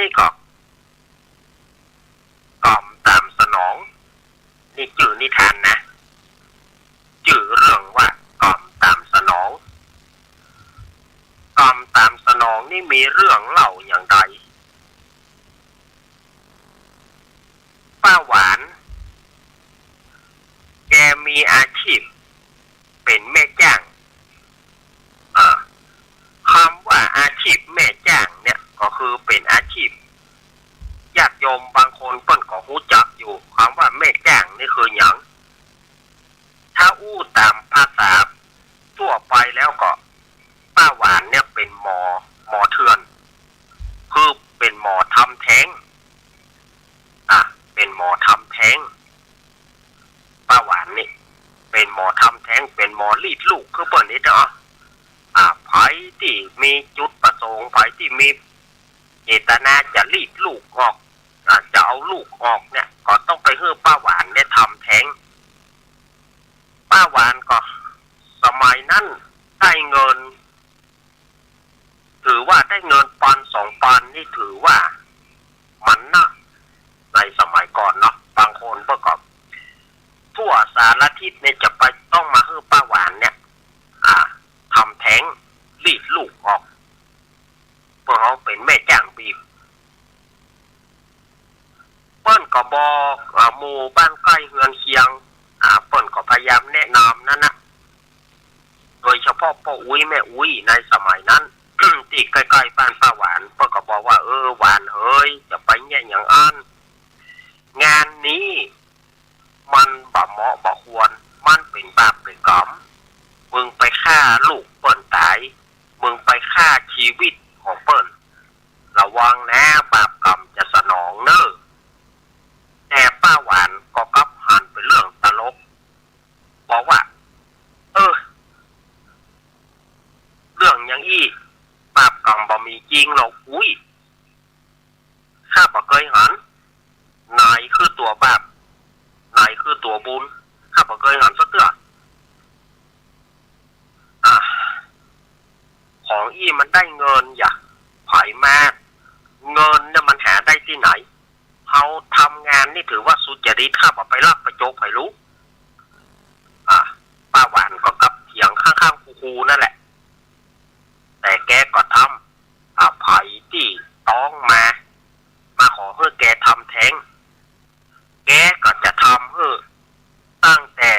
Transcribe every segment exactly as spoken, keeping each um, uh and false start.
นี่ก็ ก๋อมต๋ามสนอง นี่จื้อนิทานนะ จื้อเรื่องว่ากำต๋ามสนอง กำต๋ามสนองนี่มีเรื่องเล่าอย่างใด ป้าหวาน แกมีอาชีพเป๋นแม่จ้าง อ่า กำว่าอาชีพแม่จ้างเนี่ยก็คือเป๋นอาชีพ ญาติโยมบางคนเปิ้นก็ฮู้จักอยู่ กำว่าแม่จ้างนี่คือหยัง ถ้าอู้ต๋ามภาษาทั่วไปแล้วก็ ป้าหวานเนี่ยเป๋นหมอ หมอเถื่อน คือเป๋นหมอทำแท้ง อ่ะ เป๋นหมอทำแท้ง ป้าหวานนี่เป๋นหมอทำแท้ง เป๋นหมอลีดลูก คือเปิ้นนี่เนาะ อ่ะ ใผตี้มีจุดประสงค์ ใผตี้มีเจตนาจะลีดลูกออก อ่ะ จะเอาลูกออกเนี่ย ก็ต้องไปหื้อป้าหวานเนี่ยทำแท้ง ป้าหวานก็สมัยนั้นได้เงิน ถือว่าได้เงินปอนด์สองปอนด์นี่ถือว่ามันนะ ในสมัยก่อนเนาะ บางคนเปิ้นก็ ทั่วสารทิศเนี่ยจะไปต้องมาหื้อป้าหวานเนี่ย อ่า ทำแท้ง ลีดลูกออก เปิ้นฮ้องเป๋นแม่จ้างบีบ เปิ้นก็บอก อ่า หมู่บ้านใก้เฮือนเคียง อ่า เปิ้นก็พยายามแนะนำนั่นนะ โดยเฉพาะป้ออุ๊ยแม่อุ๊ยในสมัยนั้น ตี้ใก้ๆบ้านป้าหวาน เปิ้นก็บอกว่า เออ หวานเหย จะไปเยียะหยังอั้น งานนี้มันบ่เหมาะบ่ควร มันเป๋นบาปเป๋นกรรม มึงไปฆ่าลูกเปิ้นต๋าย มึงไปฆ่าชีวิตของเปิ้น ระวังนะ บาปกรรมจะสนองเน่อ แต่ป้าหวานก็กลับหันเป๋นเรื่องตลก บอกว่า เออ เรื่องอย่างอี้ บาปกรรมบ่มีจริงหรอกอุ๊ย ข้าบ่เกยหัน ไหนคือตั๋วบาป ไหนคือตั๋วบุญ ข้าบ่เกยหันสักเตื้อ อ่ะ ของอี้มันได้เงินอย่า ใผมา เงินเนี่ยมันหาได้ตี้ไหน เฮาทำงานนี่ถือว่าสุจริต ข้าบ่ไปลักไปโจกใผลู้ อ่ะ ป้าหวานก็กลับเถียงข้างๆคูๆนั่นแหละ แต่แกก็ทำ อ่ะ ใผตี้ต้องมา มาขอหื้อแกทำแท้ง แกก็จะทำหื้อ ตั้งแต่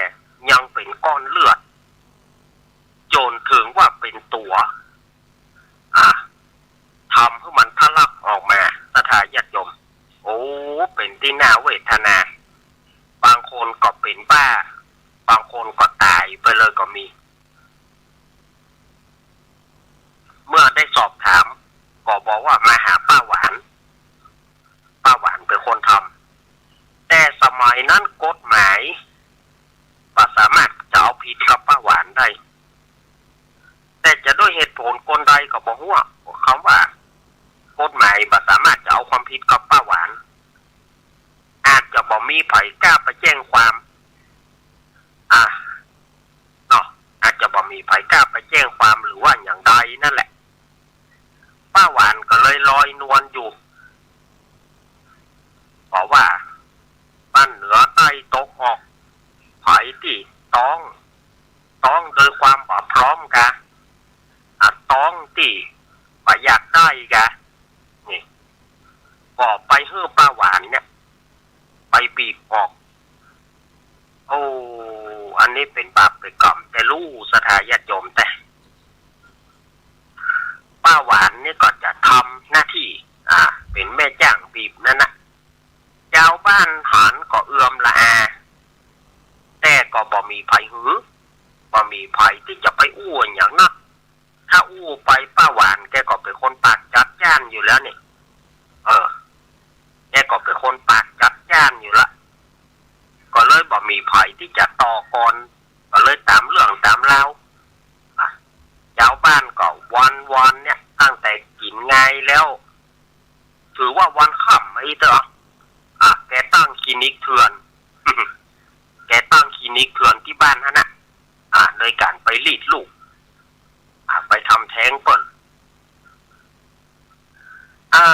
ยังเป๋นก้อนเลือด จ๋นเถิงว่าเป๋นตั๋ว อ่ะ ทำหื้อมันทะลักออกมา ศรัทธาญาติโยม โอ้ เป๋นตี้น่าเวทนา บางคนก็เป๋นบ้า บางคนก็ต๋ายไปเลยก็มี เมื่อได้สอบถาม ก็บอกว่ามาหาป้าหวาน ป้าหวานเป๋นคนทำ แต่สมัยนั้นกฎหมายบ่สามารถจะเอาผิดกับป้าหวานได้ แต่จะด้วยเหตุผลกลใดก็บ่ฮู้ กำว่ากฎหมายบ่สามารถจะเอาความผิดกับป้าหวาน อาจจะบ่มีใผกล้าไปแจ้งความ อ่ะ เนาะ อาจจะบ่มีใผกล้าไปแจ้งความหรือว่าอย่างใดนั่นแหละ ป้าหวานก็เลยลอยนวลอยู่ เพราะว่าบ้านเหนือใต้ตะวันออก ใผตี้ต้อง ต้องโดยความบ่พร้อมกา อ่ะ ต้องตี้บ่อยากได้กา นี่ ก็ไปหื้อป้าหวานเนี่ย ไปบีบออก โอ้ อันนี้เป๋นบาปเป๋นกรรมแต๊ลู้ ศรัทธาญาติโยมแต๊ ป้าหวานนี่ก็จะทำหน้าตี้ อ่า เป๋นแม่จ้างบีบนั่นนะ จาวบ้านหันก็เอือมละอา แต่ก็บ่มีใผหื้อ บ่มีใผตี้จะไปอู้หยังนัก ถ้าอู้ไปป้าหวานแกก็เป๋นคนปากจัดจ้านอยู่แล้วนี่ เออ แกก็เป๋นคนปากจัดจ้านอยู่ละ ก็เลยบ่มีใผตี้จะต่อกร ก็เลยต๋ามเรื่องต๋ามราว อ่ะ จาวบ้านก็วันๆเนี่ย ตั้งแต่กิ๋นงายแล้ว ถือว่าวันค่ำไอ้เต๊อะ อ่ะ แกตั้งคลินิกเถื่อน แกตั้งคลินิกเถื่อนตี้บ้านหั้นนะ อ่ะ โดยก๋านไปลีดลูก อ่ะ ไปทำแท้งเปิ้น อ่า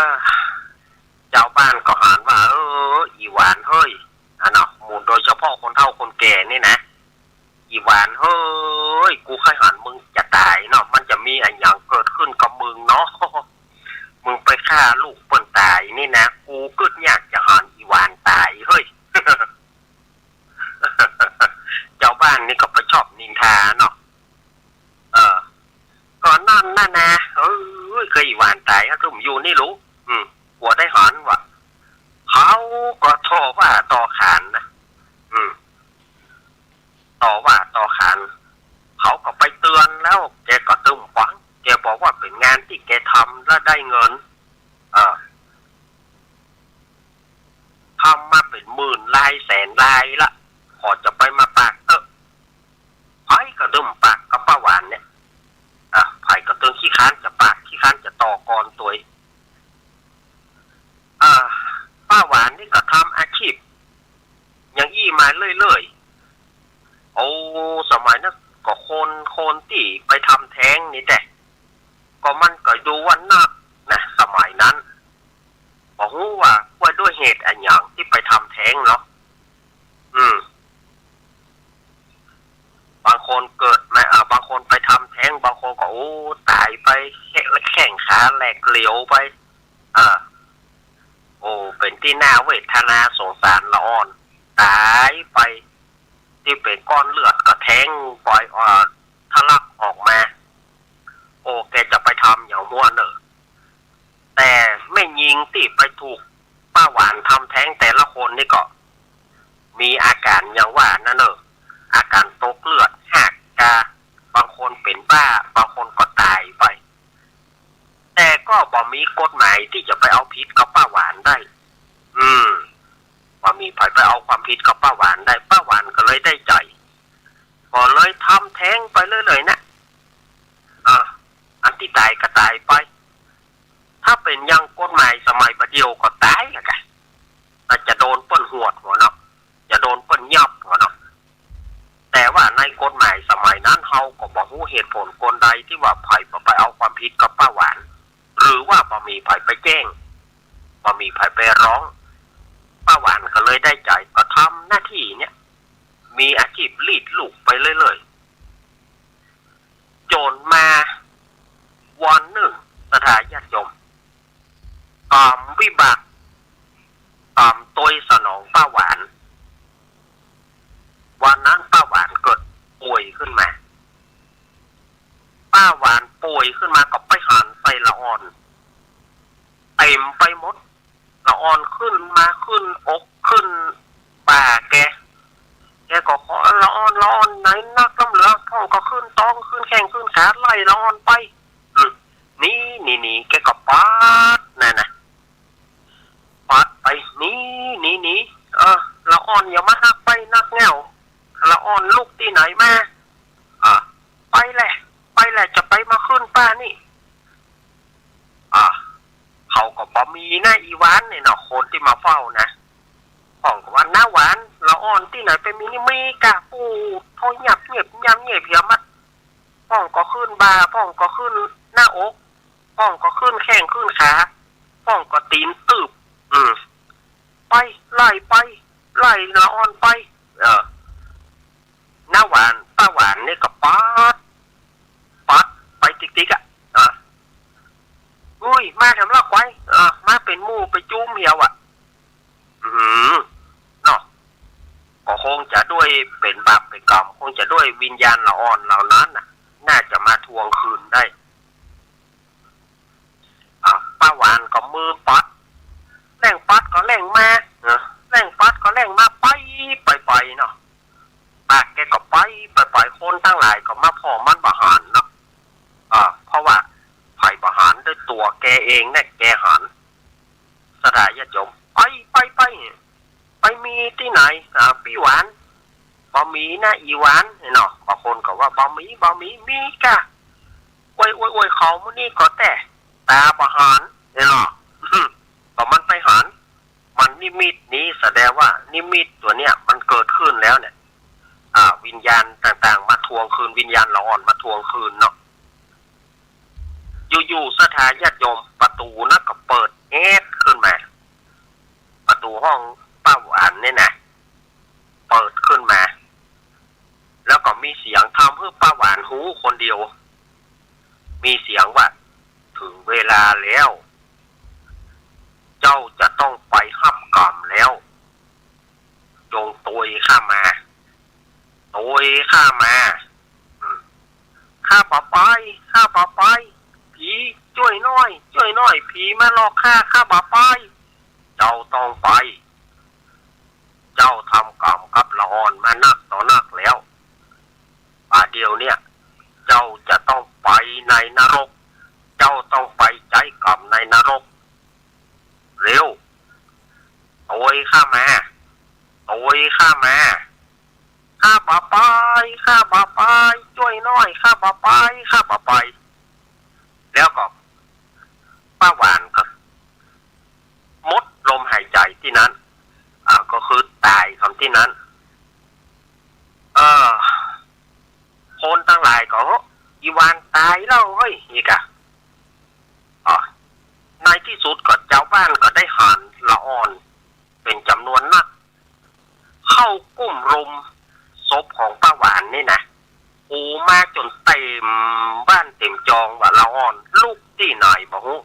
ต๋าย เฮาตึงอยู่นี่ลูก อืม กั๋วได้หัน ว่า เขาก็ต่อว่าต่อขานนะ อืม ต่อว่าต่อขาน เขาก็ไปเตื๋อนแล้ว แกก็ตึงฟัง แกบอกว่าเป๋นงานตี้แกทำแล้วได้เงิน เออ ทำมาเป๋นหมื่นลายแสนลายละ ขอจะไปมาปากเต๊อะ ใผก็ตึงปากกับป้าหวานเนี่ย อ่ะ ใผก็ตึงขี้ค้านจะปาก ขี้ค้านจะต่อกรตวย อ่า ป้าหวานนี่ก็ทำอาชีพอย่างอี้มาเรื่อยๆ โอ้ สมัยนั้นก็คน คนตี้ไปทำแท้งนี่แต๊ ก็มันก็อยู่ว่านักนะ สมัยนั้น บ่ฮู้ว่า ว่าด้วยเหตุอะหยังตี้ไปทำแท้งเนาะ อืม บางคนเกิดมา อ่า บางคนไปทำแท้ง บางคนก็ โอ้ ต๋ายไป แข้ง แข้งขาแหลกเหลวไป อ่า โอ้ เป๋นตี้น่าเวทนาสงสารละอ่อน ต๋ายไป ตี้เป๋นก้อนเลือดก็แท้งปอย เอ่อ ทะลักออกมา โอ้ แกจะไปทำอย่างหั้นเน่อ แต่แม่ญิงตี้ไปถูกป้าหวานทำแท้งแต่ละคนนี่ก็ มีอาก๋านอย่างว่านั้นเน่อ อาก๋านตกเลือด ฮากกา บางคนเป๋นบ้า บางคนก็ต๋ายไป แต่ก็บ่มีกฎหมายตี้จะไปเอาผิดกับป้าหวานได้ อืม บ่มีใผไปเอาความผิดกับป้าหวานได้ ป้าหวานก็เลยได้ใจ๋ ก็เลยทำแท้งไปเรื่อยๆ นะ อ่า อันตี้ต๋ายก็ต๋ายไป ถ้าเป๋นอย่างกฎหมายสมัยบ่าเดี่ยวก็ต๋ายละกะ อาจจะโดนเปิ้นหวดหัวเนาะ จะโดนเปิ้นยับหัวเนาะ แต่ว่าในกฎหมายสมัยนั้น เฮาก็บ่ฮู้เหตุผลกลใดตี้ว่าใผบ่ไปเอาความผิดกับป้าหวาน หรือว่าบ่มีใผไปแจ้ง บ่มีใผไปฮ้อง ป้าหวานก็เลยได้ใจ๋ ก็ทำหน้าตี้เนี่ย มีอาชีพลีดลูกไปเรื่อยๆ จ๋นมาวันนึ่ง ศรัทธาญาติโยม ก๋รรมวิบาก ก๋รรมตวยสนองป้าหวาน วันนั้นป้าหวานเกิดป่วยขึ้นมา ป้าหวานป่วยขึ้นมาก็ไปหันใส่ละอ่อน เต๋มไปหมด ละอ่อนขึ้นมา ขึ้นอก ขึ้นบ่าแก แกก็ขอ ละอ่อน ละอ่อน ไหนนักล้ำเหลือ พ่องก็ขึ้นต๊อง ขึ้นแข้ง ขึ้นขา ไล่ละอ่อนไป อืม หนี หนี หนี แกก็ปัดนั่นนะ ปัดไป หนี หนี หนี เออ ละอ่อนอย่ามาฮักไปนักแง่ว ละอ่อนลุกตี้ไหนมา อ่า ไปแหละ ไปแหละ จะไปมาขึ้นป้านี่ อ่า เขาก็บ่มีนะ อีหวานเนี่ยเนาะ คนตี้มาเฝ้านะ พ่องก็ว่า น้าหวาน ละอ่อนตี้ไหนไปมีนี่ มีก้า ปูดโธ่ ยับเย็บ ยับเย็บเหียมัด พ่องก็ขึ้นบ่า พ่องก็ขึ้นหน้าอก พ่องก็ขึ้นแข้งขึ้นขา พ่องก็ตี๋นตึบ อืม ไป ไล่ไป ไล่ละอ่อนไป เออ น้าหวาน ป้าหวานนี่ก็ปัด ปัดไปติ๊กๆ อ่ะ อ่ะ อุ้ย มาทำละไกว เออ มาเป๋นหมู่ไปจุ้มเหียวอะ อืม เนาะ ก็คงจะด้วยเป๋นบาปเป๋นก๋รรม คงจะด้วยวิญญาณละอ่อนเหล่านั้นน่ะ น่าจะมาทวงคืนได้ อ่ะ ป้าหวานก็มือปัด แล่งปัดก็แล่งมา เออ แล่งปัดก็แล่งมา ไป ไป ไปเนาะ ปากแกก็ไป ไป ไป คนตังหลายก็มาผ่อมันบ่หันเนาะ อ่า เพราะว่าใผบ่หันด้วยตั๋วแกเองเนี่ย แกหัน ศรัทธาญาติโยม ไป ไป ไป ไปมีตี้ไหน อ่า ปี้หวาน บ่มีนะ อีหวาน เนาะ บางคนก็ว่า บ่มี บ่มี มีก้า อวย อวย อวย เขาหมู่นี้ก็แต๊ ต๋าบ่หัน เนาะ ก็มันไปหัน มันนิมิตนี้ แสดงว่านิมิตตั๋วเนี้ยมันเกิดขึ้นแล้วเนี่ย อ่า วิญญาณต่างๆ มาทวงคืน วิญญาณละอ่อนมาทวงคืนเนาะ อยู่ๆ ศรัทธาญาติโยม ประตู๋นั่นก็เปิดแอดขึ้นมา ประตู๋ห้องป้าหวานเนี่ยนะ เปิดขึ้นมา แล้วก็มีเสียงทำหื้อป้าหวานฮู้คนเดียว มีเสียงว่า เถิงเวลาแล้ว เจ้าจะต้องไปฮับก๋รรมแล้ว จงตวยข้ามา ตวยข้ามา อืม ข้าบ่ไป ข้าบ่ไป ผีจ้วยน้อย จ้วยหน้อย ผีมาหลอกข้า ข้าบ่ไป เจ้าต้องไป เจ้าทำกรรมกับละอ่อนมานักต่อนักแล้ว ป่าเดียวเนี่ย เจ้าจะต้องไปในนรก เจ้าต้องไปใจ๊กรรมในนรก เร็ว โตยข้ามา โตยข้ามา ข้าบ่ไป ข้าบ่ไป จ้วยหน้อย ข้าบ่ไป ข้าบ่ไป แล้วก็ป้าหวานก็หมดลมหายใจ๋ตี้นั้น อ่า ก็คือต๋ายก่ำตี้นั้น เออ คนตังหลายก็ อีหวานต๋ายแล้วเฮ้ย อีกอะ อ่า ในตี้สุดก็จาวบ้านก็ได้หันละอ่อนเป๋นจ๋ำนวนนัก เข้ากุ้มรุมศพของป้าหวานนี่นะ โอ้ มาจ๋นเต๋มบ้านเต๋มจองว่า ละอ่อนลุกตี้ไหนบ่ฮู้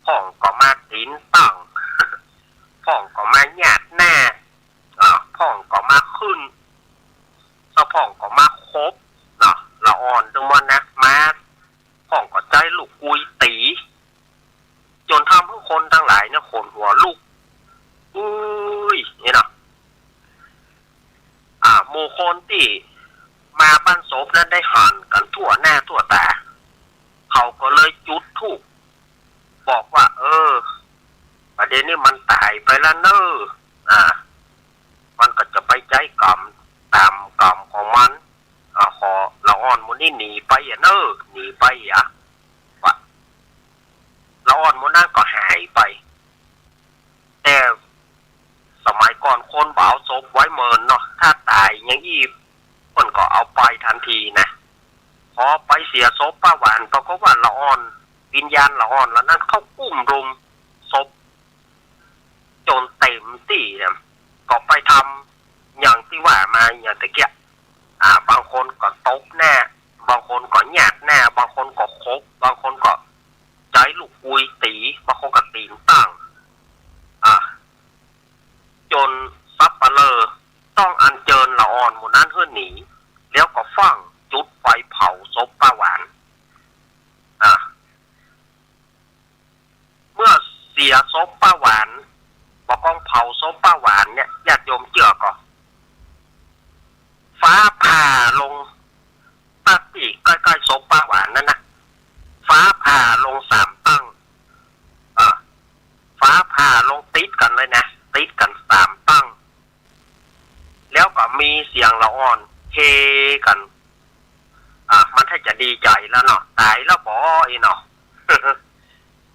พ่องก็มาตี๋นตั้ง พ่องก็มาหยาดหน้า อ่า พ่องก็มาขึ้น แล้วพ่องก็มาขบเนาะ ละอ่อนตึงมวลนะ มา พ่องก็ใจ๊ลูกกุยตี๋ จ๋นทำหื้อคนตังหลายเนี่ยขนหัวลุก อื้ย นี่เนาะ อ่า หมู่คนตี้มาบ้านศพนั้นได้หันกั๋นทั่วหน้าทั่วต๋า เขาก็เลยจุดธูปบอกว่า เออ ป่าเดี่ยวนี้มันต๋ายไปแล้วเน่อ อ่า มันก็จะไปใจ๊กรรมต๋ามกรรมของมัน อ่า ขอละอ่อนหมู่นี้หนีไปอะเน่อ หนีไปอะ ว่า ละอ่อนหมู่นั้นก็หายไป แต่สมัยก่อนคนบ่เอาศพไว้เมินเนาะ ถ้าต๋ายอย่างอี้เปิ้นก็เอาไปตันทีนะ พอไปเสียศพป้าหวาน ปรากฏว่าละอ่อน วิญญาณละอ่อนเหล่านั้นเข้ากุ้มรุมศพ จ๋นเต๋มตี้เนี่ย ก็ไปทำอย่างตี้ว่ามาอย่างตะเกียะ อ่า บางคนก็ตบหน้า บางคนก็หยาดหน้า บางคนก็ขบ บางคนก็ใจ๊ลูกกุยตี๋ บางคนก็ตี๋นตั้ง อ่า จ๋นสัปเหร่อต้องอัญเจิญละอ่อนหมู่นั้นหื้อหนี แล้วก็ฝัง จุดไฟเผาศพป้าหวาน อ่า เมื่อเสียศพป้าหวาน บ่าก้องเผาศพป้าหวานเนี่ย ญาติโยมเจื้อก่อ ฟ้าผ่าลง ตั๊กตี้ใก้ๆ ศพป้าหวานนั้นนะ ฟ้าผ่าลงสามตั้ง เออ ฟ้าผ่าลงติดกั๋นเลยนะ ติดกั๋นสามตั้ง แล้วก็มีเสียงละอ่อนเฮกั๋น อ่า มันถ้าจะดีใจ๋แล้วเนาะ ต๋ายแล้วบ่อี้เนาะ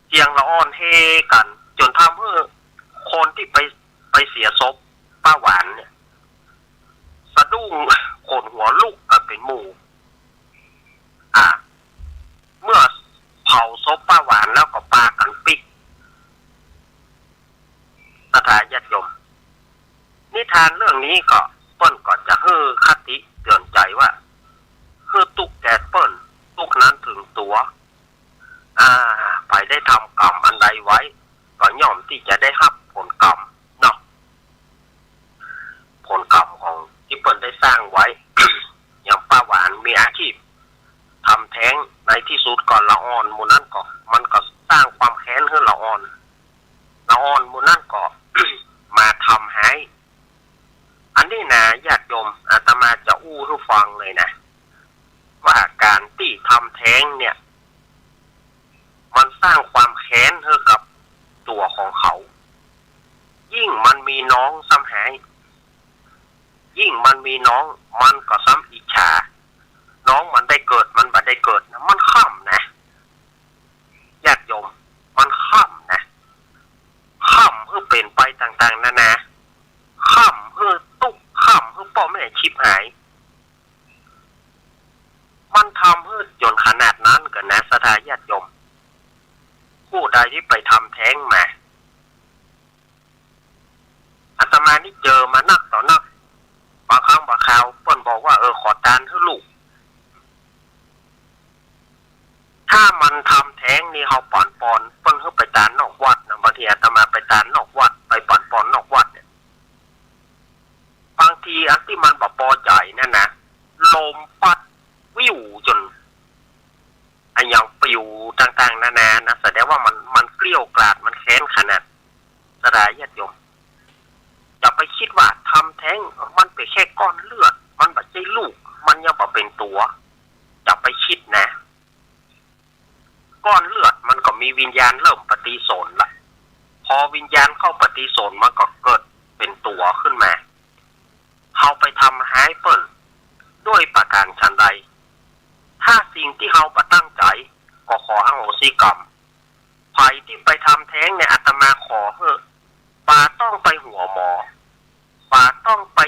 เสียงละอ่อนเฮกั๋น จ๋นทำหื้อคนตี้ไป ไปเสียศพป้าหวานเนี่ย สะดุ้งขนหัวลุกกั๋นเป๋นหมู่ อ่า เมื่อเผาศพป้าหวานแล้วก็ปากั๋นปิ๊ก ศรัทธาญาติโยม นิทานเรื่องนี้ก็เปิ้นก็จะหื้อคติเตื๋อนใจ๋ว่า หื้อตุ๊กแก่เปิ้น ตุ๊กนั้นเถิงตั๋ว อ่า ใผได้ทำกรรมอันใดไว้ ก็ย่อมตี้จะได้ฮับผลกรรมเนาะ ผลกรรมของตี้เปิ้นได้สร้างไว้ อย่างป้าหวานมีอาชีพทำแท้ง ในตี้สุดก็ละอ่อนหมู่นั้นก็ มันก็สร้างความแค้นหื้อละอ่อน ละอ่อนหมู่นั้นก็ มาทำฮ้าย อันนี้นะญาติโยม อาตมาจะอู้หื้อฟังเลยนะ ว่าก๋านตี้ทำแท้งเนี่ย มันสร้างความแค้นหื้อกับตั๋วของเขา ยิ่งมันมีน้องซ้ำฮ้าย ยิ่งมันมีน้อง มันก็ซ้ำอิจฉา น้องมันได้เกิด มันบ่ได้เกิดนะ มันค้ำนะ ญาติโยม มันค้ำนะ ค้ำหื้อเป๋นไปต่างๆ นานา ค้ำหื้อตุ๊กข์ ค้ำหื้อป้อแม่ฉิบหาย มันทำหื้อจ๋นขนาดนั้นกั๋นนะ ศรัทธาญาติโยม ผู้ใดตี้ไปทำแท้งมา อาตมานี่เจอมานักต่อนัก บางครั้งบางคราวเปิ้นบอกว่า เออ ขอตานหื้อลูก ถ้ามันทำแท้งนี่ เฮาป๋นปอนเปิ้นหื้อไปตานนอกวัดนะ บางทีอาตมาไปตานนอกวัด ไปป๋นปอนนอกวัดเนี่ย บางทีอันตี้มันบ่ปอใจ๋นั่นนะ ลมปั๊ดวิวจ๋น อะหยังปิวต่างๆ นานานะ แสดงว่า กราดมันแค้นขนาด ศรัทธาญาติโยม อย่าไปกึ๊ดว่าทำแต๊งมันเป๋นแค่ก้อนเลือด มันบ่ใจ้ลูก มันยังบ่เป๋นตั๋ว อย่าไปกึ๊ดนะ ก้อนเลือดมันก็มีวิญญาณเริ่มปฏิสนธิละ พอวิญญาณเข้าปฏิสนธิมันก็เกิดเป๋นตั๋วขึ้นมา เฮาไปทำฮ้ายเปิ้นด้วยประการฉันใด ถ้าสิ่งตี้เฮาบ่ตั้งใจ๋ ก็ขออโหสิกรรม ใผตี้ไปทำแต๊งเนี่ย อาตมาขอหื้อ บ่ต้องไปหัวหมอ บ่ต้องไป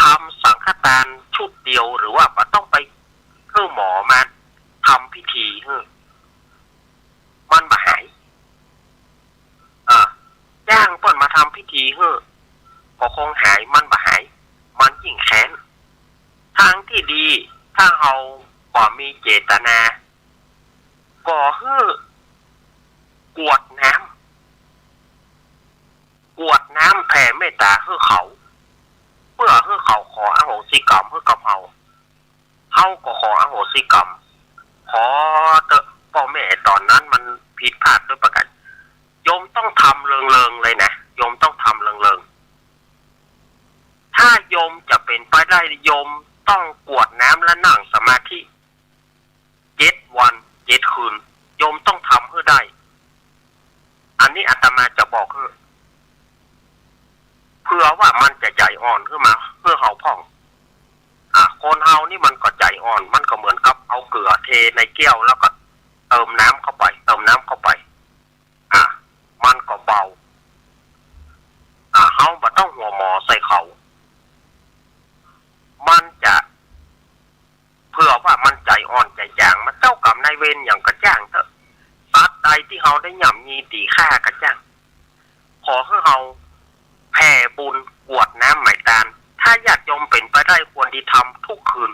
ทำสังฆทานชุดเดียว หรือว่าบ่ต้องไปหื้อหมอมาทำพิธีหื้อ มันบ่หาย อ่า จ้างเปิ้นมาทำพิธีหื้อ ก็คงหาย มันบ่หาย มันยิ่งแค้น ทางตี้ดี ถ้าเฮาบ่มีเจตนา ก็หื้อ กรวดน้ำ กรวดน้ำแผ่เมตต๋าหื้อเขา เปื้อหื้อเขาขออโหสิกรรมหื้อกับเฮา เฮาก็ขออโหสิกรรม ขอเต๊อะ ป้อแม่ต๋อนนั้นมันผิดพลาดด้วยประการ โยมต้องทำเริงๆ เลยนะ โยมต้องทำเริงๆ ถ้าโยมจะเป๋นไปได้ โยมต้องกรวดน้ำและนั่งสมาธิ เจ็ดวันเจ็ดคืน โยมต้องทำหื้อได้ อันนี้อาตมาจะบอกหื้อ เผื่อว่ามันจะใจ๋อ่อนขึ้นมาหื้อเฮาพ่อง อ่ะ คนเฮานี่มันก็ใจ๋อ่อน มันก็เหมือนกับเอาเกลือเทในแก้ว แล้วก็เติมน้ำเข้าไป เติมน้ำเข้าไป อ่ะ มันก็เบา อ่ะ เฮาบ่ต้องหัวหมอใส่เขา มันจะ เผื่อว่ามันใจ๋อ่อนใจ๋จ๋าง มันเจ้ากรรมนายเวรหยังก็จ้างเต๊อะ สัตว์ใดตี้เฮาได้ย่ำยีตี๋ฆ่าก็จ้าง ขอหื้อเฮาแผ่บุญกรวดน้ำไหมตาน ถ้าญาติโยมเป๋นไปได้ควรตี้ทำทุกคืน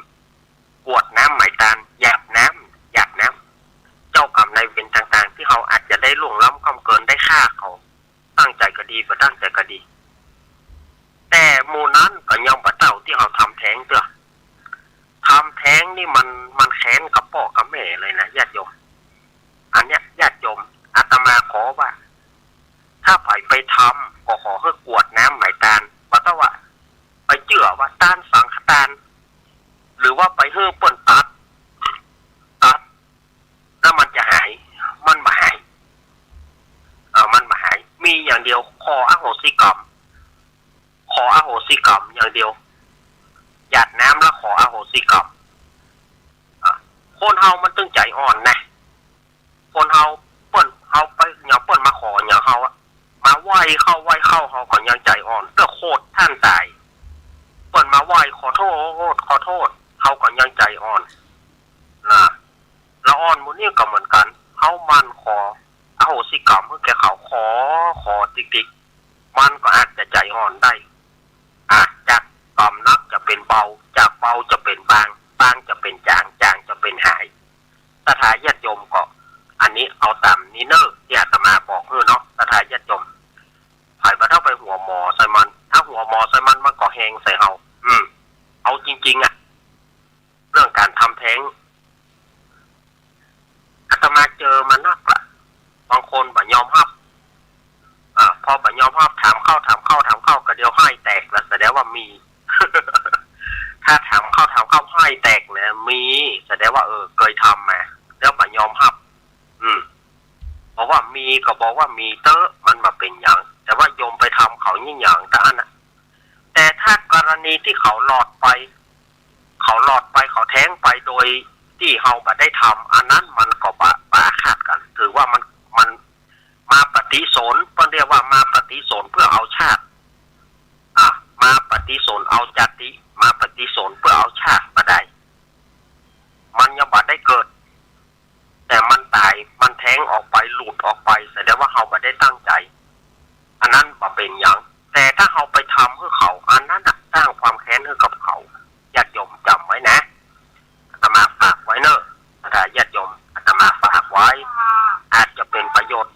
กรวดน้ำไหมตาน หยาดน้ำ หยาดน้ำ เจ้ากรรมนายเวรต่างๆ ตี้เฮาอาจจะได้ล่วงล้ำค่ำเกิน ได้ฆ่าเขา ตั้งใจ๋ก็ดี บ่ตั้งใจ๋ก็ดี แต่หมู่นั้นก็ยังบ่เต้าตี้เฮาทำแต๊งเตื้อ ทำแต๊งนี่มัน มันแค้นกับป้อกับแม่เลยนะญาติโยม อันเนี้ยญาติโยม อาตมาขอว่า ถ้าใผไปทำก็ขอหื้อกรวดน้ำไหมตาน บ่ต้องว่าไปเจื้อว่าตานสังฆตาน หรือว่าไปหื้อเปิ้นตัด ตัด แล้วมันจะหาย มันบ่หาย เออ มันบ่หาย มีอย่างเดียว ขออโหสิกรรม ขออโหสิกรรมอย่างเดียว หยาดน้ำแล้วขออโหสิกรรม อ่ะ คนเฮามันตึงใจ๋อ่อนนะ คนเฮาเปิ้น เฮาไป อย่างเปิ้นมาขออย่างเฮาอะ มาไหว้เข้าไหว้เข้า เฮาก็ยังใจ๋อ่อน เตื้อโขดต้านต๋าย เปิ้นมาไหว้ขอโทษ ขอโทษ เฮาก็ยังใจ๋อ่อน นะ ละอ่อนหมู่นี้ก็เหมือนกั๋น เฮาหมั่นขออโหสิกรรมหื้อแก่เขา ขอ ขอติ๊กๆ มันก็อาจจะใจ๋อ่อนได้ อ่ะ จากกรรมหนักจะเป๋นเบา จากเบาจะเป๋นบาง บางจะเป๋นจ๋าง จ๋างจะเป๋นหาย ศรัทธาญาติโยมก็ อันนี้เอาต๋ามนี้เน่อ ตี้อาตมาบอกหื้อเนาะ ศรัทธาญาติโยม ใผบ่ต้องไปหัวหมอใส่มัน ถ้าหัวหมอใส่มัน มันก็แฮงใส่เฮา อืม เอาจริงๆ อะ เรื่องก๋านทำแต๊ง อาตมาเจอมานักละ บางคนบ่ยอมฮับ อ่า พอบ่ยอมฮับ ถามเข้า ถามเข้า ถามเข้า ก็เดี๋ยวไห้แตกละ แสดงว่ามี ถ้าถามเข้า ถามเข้า ไห้แตกเนี่ย มี แสดงว่า เออ เกยทำมา แล้วบ่ยอมฮับ อืม บอกว่ามีก็บอกว่ามีเต๊อะ มันบ่เป๋นหยัง แต่ว่าโยมไปทำเขายิ่งหยัง แต่อันน่ะ แต่ถ้ากรณีตี้เขาหลอดไป เขาหลอดไป เขาแต๊งไปโดยตี้เฮาบ่ได้ทำ อันนั้นมันก็บ่ บ่อาฆาตกั๋น ถือว่ามัน มันมาปฏิสนธิ เปิ้นเรียกว่ามาปฏิสนธิเพื่อเอาชาติ อ่ะ มาปฏิสนธิเอาจาติ มาปฏิสนธิเพื่อเอาชาติบ่ได้ มันยังบ่ได้เกิด แต่มันต๋าย มันแต๊งออกไป หลุดออกไป แสดงว่าเฮาบ่ได้ตั้งใจ๋ อันนั้นบ่เป๋นหยัง แต่ถ้าเฮาไปทำหื้อเขา อันนั้นน่ะ สร้างความแค้นหื้อกับเขา ญาติโยมจ๋ำไว้นะ อาตมาฝากไว้เน่อ ศรัทธาญาติโยม อาตมาฝากไว้ อาจจะเป๋นประโยชน์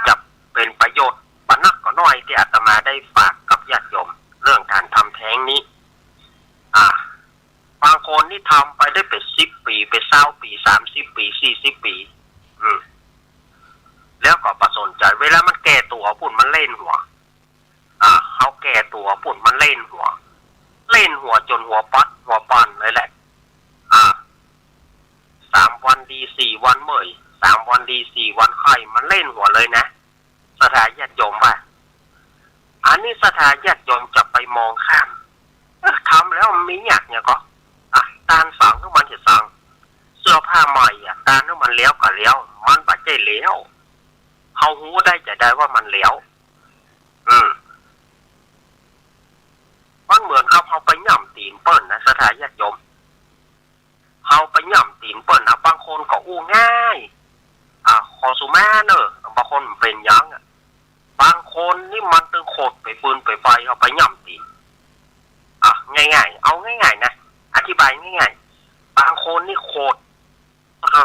จะเป๋นประโยชน์บ่นักก็น้อย ตี้อาตมาได้ฝากกับญาติโยม เรื่องก๋านทำแต๊งนี้ อ่า บางคนนี่ทำไปได้เป๋นสิบปี๋ เป๋นซาวปี๋ สามสิบปี๋ สี่สิบปี๋ อืม เล่นหัว อ่า เฮาแก่ตั๋วปู๊นมันเล่นหัว เล่นหัวจ๋นหัวปัดหัวปั่นเลยแหละ อ่า สามวันดีสี่วันเมื่อย สามวันดีสี่วันไข้ มันเล่นหัวเลยนะ ศรัทธาญาติโยมว่า อันนี้ศรัทธาญาติโยมจะไปมองข้าม เอ๊ะ ทำแล้วมันมียากหยังก่อ อ่ะ ต้านสังหื้อมันจะสัง เสื้อผ้าใหม่อ่ะ ต้านหื้อมันแล้วก็แล้ว มันบ่ใจ้แล้ว เฮาฮู้ได้จะใดว่ามันแล้ว อืม มันเหมือนกับเฮาไปย่ำตี๋นเปิ้นนะ ศรัทธาญาติโยม เฮาไปย่ำตี๋นเปิ้นนะ บางคนก็อู้ง่าย อ่ะ ขอสุมาเน่อ บางคนมันเป๋นหยังอ่ะ บางคนนี่มันตึงขดไปฟืนไปไฟ เฮาไปย่ำตี๋น อ่ะ ง่ายๆ เอาง่ายๆ นะ อธิบายง่ายๆ บางคนนี่ขด เอ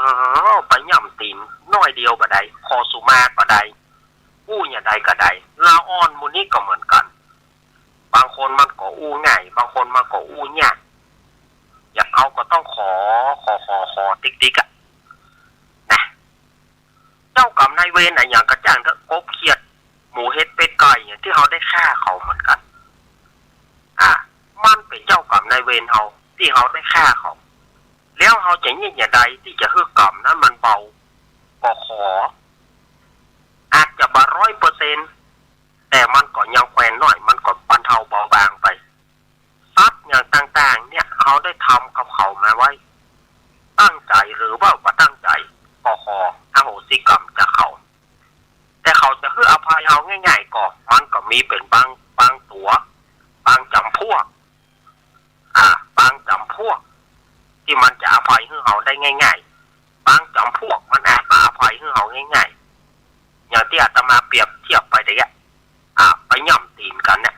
อ ไปย่ำตี๋นน้อยเดียวก็ได้ ขอสุมาก็ได้ อู้อย่างใดก็ได้ ละอ่อนหมู่นี้ก็เหมือนกั๋น บางคนมันก็อู้ง่าย บางคนมันก็อู้ยาก อยากเอาก็ต้องขอ ขอ ขอ ขอติ๊กๆ อะ นะ เจ้ากรรมนายเวรอะหยังก็จ้างเถอะ กบเขียด หมูเห็ดเป็ดไก่เนี่ย ตี้เฮาได้ฆ่าเขาเหมือนกั๋น อ่า มันเป๋นเจ้ากรรมนายเวรเฮา ตี้เฮาได้ฆ่าเขา แล้วเฮาจะเยียะอย่างใดตี้จะหื้อกรรมนั้นมันเบา ก็ขอ อาจจะบ่ร้อยเปอร์เซ็นต์ แต่มันก็ยังแควนน้อย มันก็บรรเทาเบาบางไป สัตว์อย่างต่างๆ เนี่ย เฮาได้ทำกับเขามาไว้ ตั้งใจ๋หรือว่าบ่ตั้งใจ๋ ก็ขออโหสิกรรมจากเขา แต่เขาจะหื้ออภัยเฮาง่ายๆ ก็ มันก็มีเป๋นบาง บางตั๋ว บางจ๋ำพวก อ่า บางจ๋ำพวก ตี้มันจะอภัยหื้อเฮาได้ง่ายๆ บางจ๋ำพวกมันอาจบ่อภัยหื้อเฮาง่ายๆ อย่างตี้อาตมาเปรียบเทียบไปตะกี้ อ่า ไปย่ำตี๋นกั๋นเนี่ย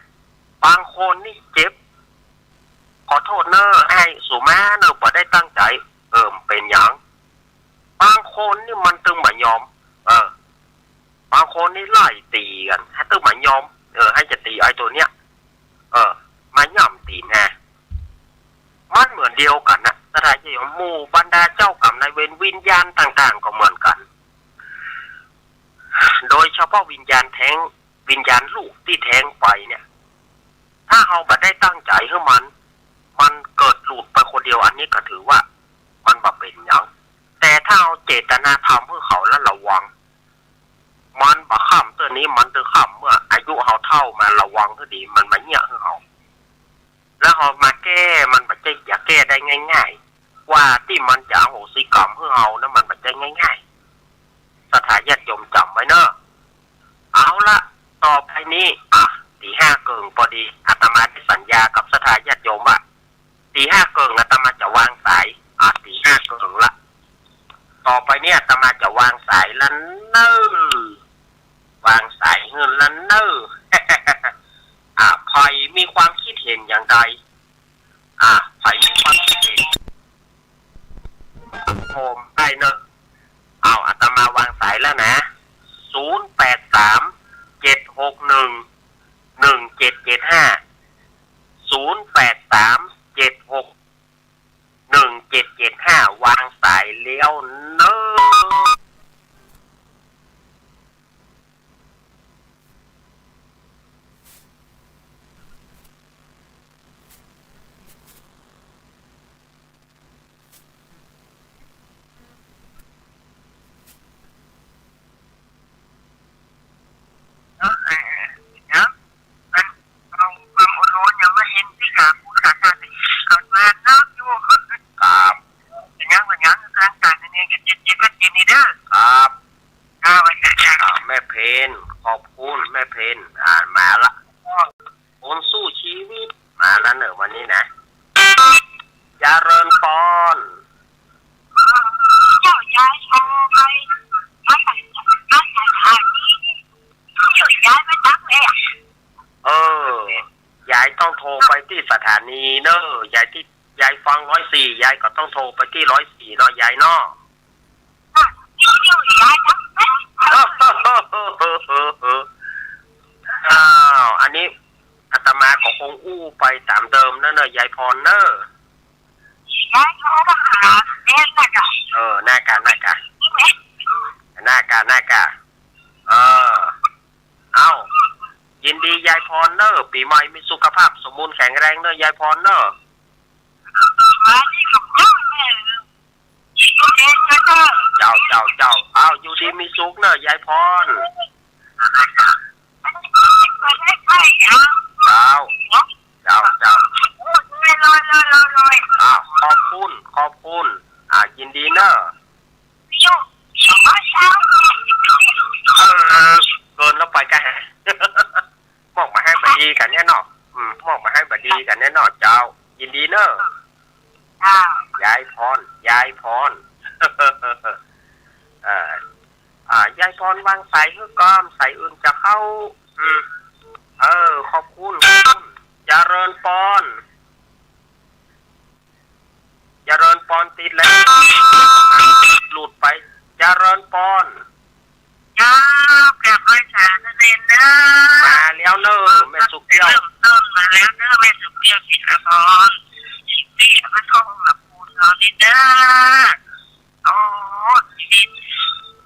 บางคนนี่เจ็บ ขอโต้ษเน่อ อ้ายสุมาเน่อ บ่ได้ตั้งใจ๋ เออ บ่เป๋นหยัง บางคนนี่มันตึงบ่ยอม เออ บางคนนี่ไล่ตี๋กั๋น หื้อตึงบ่ยอม เออ หื้อจะตี๋ไอ้ตั๋วเนี้ย เออ มาย่ำตี๋นแฮะ มันเหมือนเดียวกั๋นนะ ศรัทธาญาติโยม หมู่บรรดาเจ้ากรรมนายเวร วิญญาณต่างๆ ก็เหมือนกั๋น โดยเฉพาะวิญญาณแท้ง วิญญาณลูกตี้แท้งไปเนี่ย ถ้าเฮาบ่ได้ตั้งใจ๋หื้อมัน มันเกิดหลุดไปคนเดียว อันนี้ก็ถือว่ามันบ่เป๋นหยัง แต่ถ้าเฮาเจตนาทำหื้อเขาแล้วระวัง มันบ่ค่ำเตื้อนี้ มันตึงค่ำเมื่ออายุเฮาเฒ่ามา ระวังหื้อดี มันมาเยียะหื้อเฮา แล้วเฮามาแก้ มันบ่ใจ้จะแก้ได้ง่ายๆ กว่าตี้มันจะอโหสิกรรมหื้อเฮานะ มันบ่ใจ้ง่ายๆ ศรัทธาญาติโยมจ๋ำไว้เน่อ เอาละ ต่อไปนี้ อ่ะ ตี๋ห้าเกิ่งปอดี อาตมาได้สัญญากับศรัทธาญาติโยมว่า ตี๋ห้าเกิ่งอาตมาจะวางสาย อ่ะ ตี๋ห้าเกิ่งละ ต่อไปนี้อาตมาจะวางสายละเน่อ วางสายหื้อละเน่อ อ่ะ ใผมีความคิดเห็นอย่างใด อ่ะ ใผมีความคิดเห็น โทรได้เน่อ เอา อาตมาวางสายแล้วนะ ศูนย์แปดสาม เจ็ดหกหนึ่ง หนึ่งเจ็ดเจ็ดห้า ศูนย์แปดสาม เจ็ดหก หนึ่งเจ็ดเจ็ดห้า วางสายแล้วเน่อ เนาะ เออ เนาะ มันเอาความอดทนยังบ่เห็นตี้ขาดคุณขาดตา เกิดมาเนาะ อยู่ ครับ เป๋นหยัง เป๋นหยัง ร่างก๋ายมันยังเจ็บๆ ก็กินนี่เด้อ ครับ อ่า วันนี้ อ่า แม่เพน ขอบคุณแม่เพน อ่า มาละ คนสู้ชีวิต มาแล้วเน่อวันนี้นะ เจริญปอน เจ้ายายโทรไป มาใส่ มาใส่หานี่ เดี๋ยวยายมาตักแม่ เออ ยายต้องโทรไปตี้สถานีเน่อ ยายตี้ ยายฟังร้อยสี่ ยายก็ต้องโทรไปตี้ร้อยสี่เนาะ ยายเนาะ อ้าว อันนี้อาตมาก็คงอู้ไปต๋ามเดิมนั่นเน่อ ยายพรเน่อ ยายโทรมาหาแม่ก่อนเนาะ เออ น่ากะ น่ากะ น่ากะ น่ากะ เออ เอ้า ยินดียายพรเน่อ ปี๋ใหม่มีสุขภาพสมบูรณ์แข็งแรงเน่อ ยายพรเน่อ เจ้า เจ้า เจ้า อ้าว อยู่ดีมีสุขเน่อ ยายพร เจ้า เจ้า เจ้า อ้าว ขอบคุณ ขอบคุณ อ่า ยินดีเน่อ เออ เกินแล้วไปก็แฮะ มอบมาหื้อบ่ดีกั๋นแน่เนาะ อืม มอบมาหื้อบ่ดีกั๋นแน่เนาะ เจ้า ยินดีเน่อ ยายพร ยายพร เออ อ่า ยายพรวางสายหื้อก่อน สายอื่นจะเข้า อืม เออ ขอบคุณ ขอบคุณ เจริญปอน เจริญปอน ติดแล้ว หลุดไป เจริญปอน เจ้า กราบไหว้สาธุเณรเน่อ มาแล้วเน่อ แม่สุขแก้ว เริ่มต้นมาแล้วเน่อ แม่สุขแก้ว จิตรพร ตี้พระทองหลักปูนเรานี่เน่อ โอ้ ชีวิต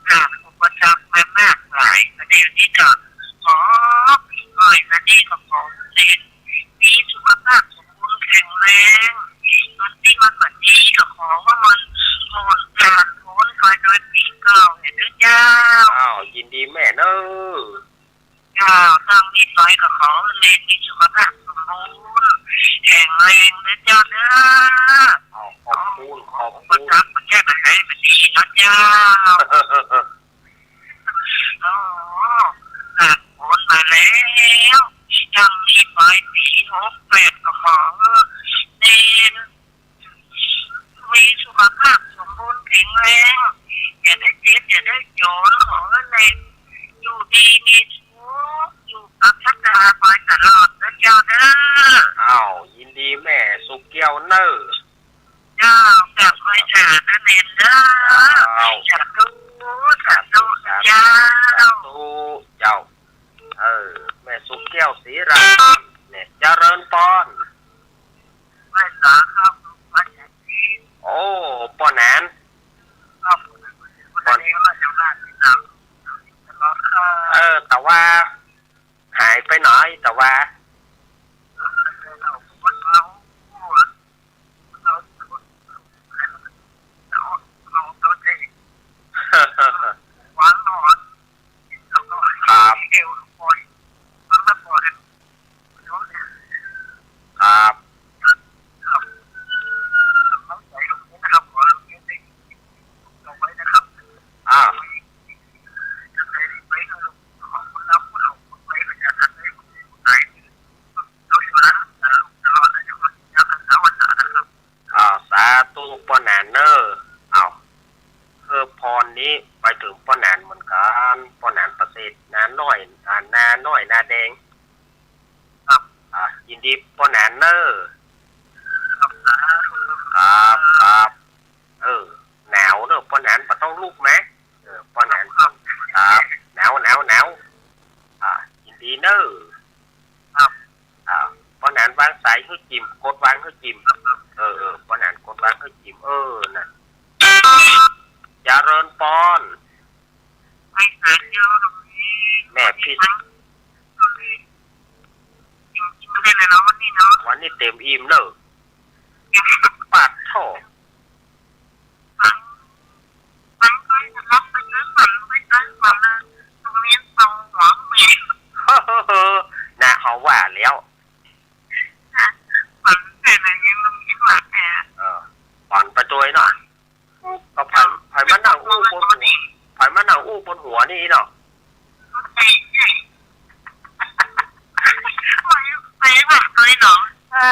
ผ่านอุปสรรคมามากหลาย ประเดี๋ยวนี้ก็ขอปี๋ใหม่มานี่ก็ขอหื้อเณรมีสุขภาพสมบูรณ์แข็งแรง วันนี้วันบัดดีก็ขอว่ามันหมดผ่านพ้นไปโดยปีเก่าเนี่ยเน่อเจ้า อ้าว ยินดีแม่เน่อ เจ้า ต้องมีไปก็ขอหื้อเณรมีสุขภาพสมบูรณ์แข็งแรงเน่อเจ้าเน่อ อ้าว ขอบคุณ ขอบคุณ ประทับประแทกประไทยประดีเน่อเจ้า โอ้ ผ่านพ้นมาแล้ว ยังมีปลายปี๋หกแปดก็ขอหื้อเณร มีสุขภาพสมบูรณ์แข็งแรง อย่าได้เจ็บ อย่าได้จ๋น ขอหื้อเณรอยู่ดีมีสุข อยู่กับพระตาไปตลอดเน่อเจ้าเน่อ อ้าว ยินดีแม่สุขแก้วเน่อ เจ้า กราบไหว้สาธุเณรเน่อ เจ้า สาธุ สาธุ สาธุ เจ้า สาธุ เจ้า เออ แม่สุขแก้วศรีราชเนี่ย เจริญปอน ไหว้สาครับ ไหว้สา โอ้ ป้อหนาน ครับ ป้อหนาน เออ แต่ว่าหายไปไหน แต่ว่า ครับ ครับ อ่า อ่า สาธุป้อหนานเน่อ อ้าว คือพรนี้ไปเถิงป้อหนานเหมือนกั๋น ป้อหนานประเสริฐ นาน้อย อ่า นาน้อย นาแดง ครับ อ่า ยินดีป้อหนานเน่อ ครับ สาธุ ครับ ครับ เออ หนาวเน่อ ป้อหนานบ่ต้องลุกนะ เออ ป้อหนาน ครับ หนาว หนาว หนาว อ่า ยินดีเน่อ ครับ อ่า ป้อหนานวางสายหื้อจิ๋ม กดวางหื้อจิ๋ม เออ เออ ป้อหนานกดวางหื้อจิ๋ม เออ นั่น เจริญปอน แม่พิษ วันนี้เต็มอิ่มเน่อ ปาดโถ่ น่ะ เขาว่าแล้ว เออ ฝันไปตวยเนาะ ก็ใผ ใผมานั่งอู้บนหัว ใผมานั่งอู้บนหัวนี่เนาะ ไป ไปแบบตวยเนาะ อ่ะ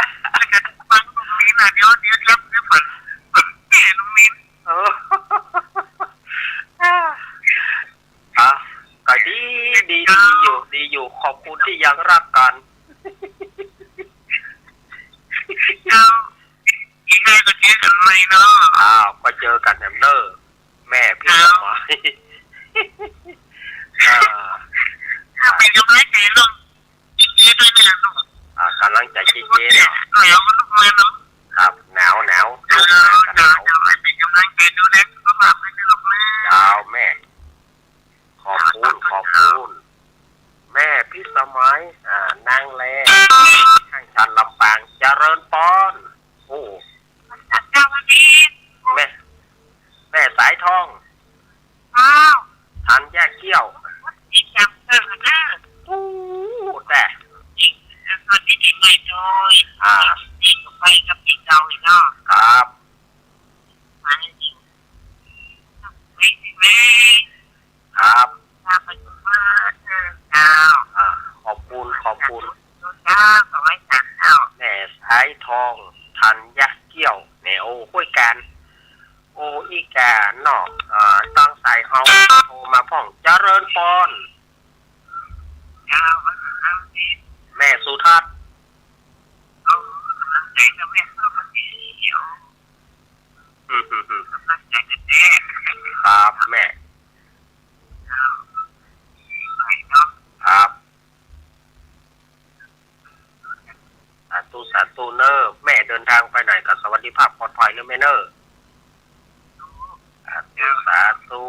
ฟังตรงนี้นะ เดี๋ยว เดี๋ยว เดี๋ยว เดี๋ยวฝัน ฝันแก่ตรงนี้ เออ อ่ะ ก็ดี ดี ดีอยู่ ดีอยู่ ขอบคุณที่ยังรักกัน เจ้า อีกหน้าก็เจอกั๋นใหม่เนาะ อ้าว ก็เจอกั๋นแหมเน่อ แม่พิษสมัย เจ้า อ่า เจ้า เป๋นกำลังใจ๋ลูก เจ๊ๆ ตวยเนี่ยลูก อ่า กำลังใจ๋เจ๊ๆ เนาะ หนาวลูกมาเนาะ ครับ หนาว หนาว ลูกมาก็หนาว เจ้า เป๋นกำลังใจ๋ดูแลสุขภาพด้วยนะลูกนะ เจ้าแม่ ขอบคุณ ขอบคุณ แม่พิ สมัย อ่า นางแล ข้างจันทน์ลำปาง เจริญปอน โอ้ เจ้าวันนี้ แม่ แม่สายทอง อ้าว ธัญเกี้ยว อีกอย่างเออนะ โอ้ แต่ อีก เออ ตอนนี้ดีใหม่หน่อย อ่า ดีกว่าไปกับปีเก่าอีกเนาะ ครับ มาจริง ไม่ ไม่ ครับ ครับ เออ เจ้า อ่า ขอบคุณ ขอบคุณ เจ้า ขอไหว้สามเจ้า แม่สายทอง ธัญเกี้ยว แม่ โอ้ ห้วยกาญ โอ้ อีกาเนาะ อ่า ตั้งสายเฮา โทรมาพ่อง เจริญปอน เจ้า แม่สุทัศน์ เอากำลังใจกับแม่เข้ามาทีเดียว อืม อืม อืม กำลังใจกันแน่ ครับแม่ อ้าว ไหวเนาะ ครับ สาธุ สาธุเน่อ แม่เดินทางไปไหนก็สวัสดิภาพปลอดภัยเน่อแม่เน่อ สาธุ สาธุ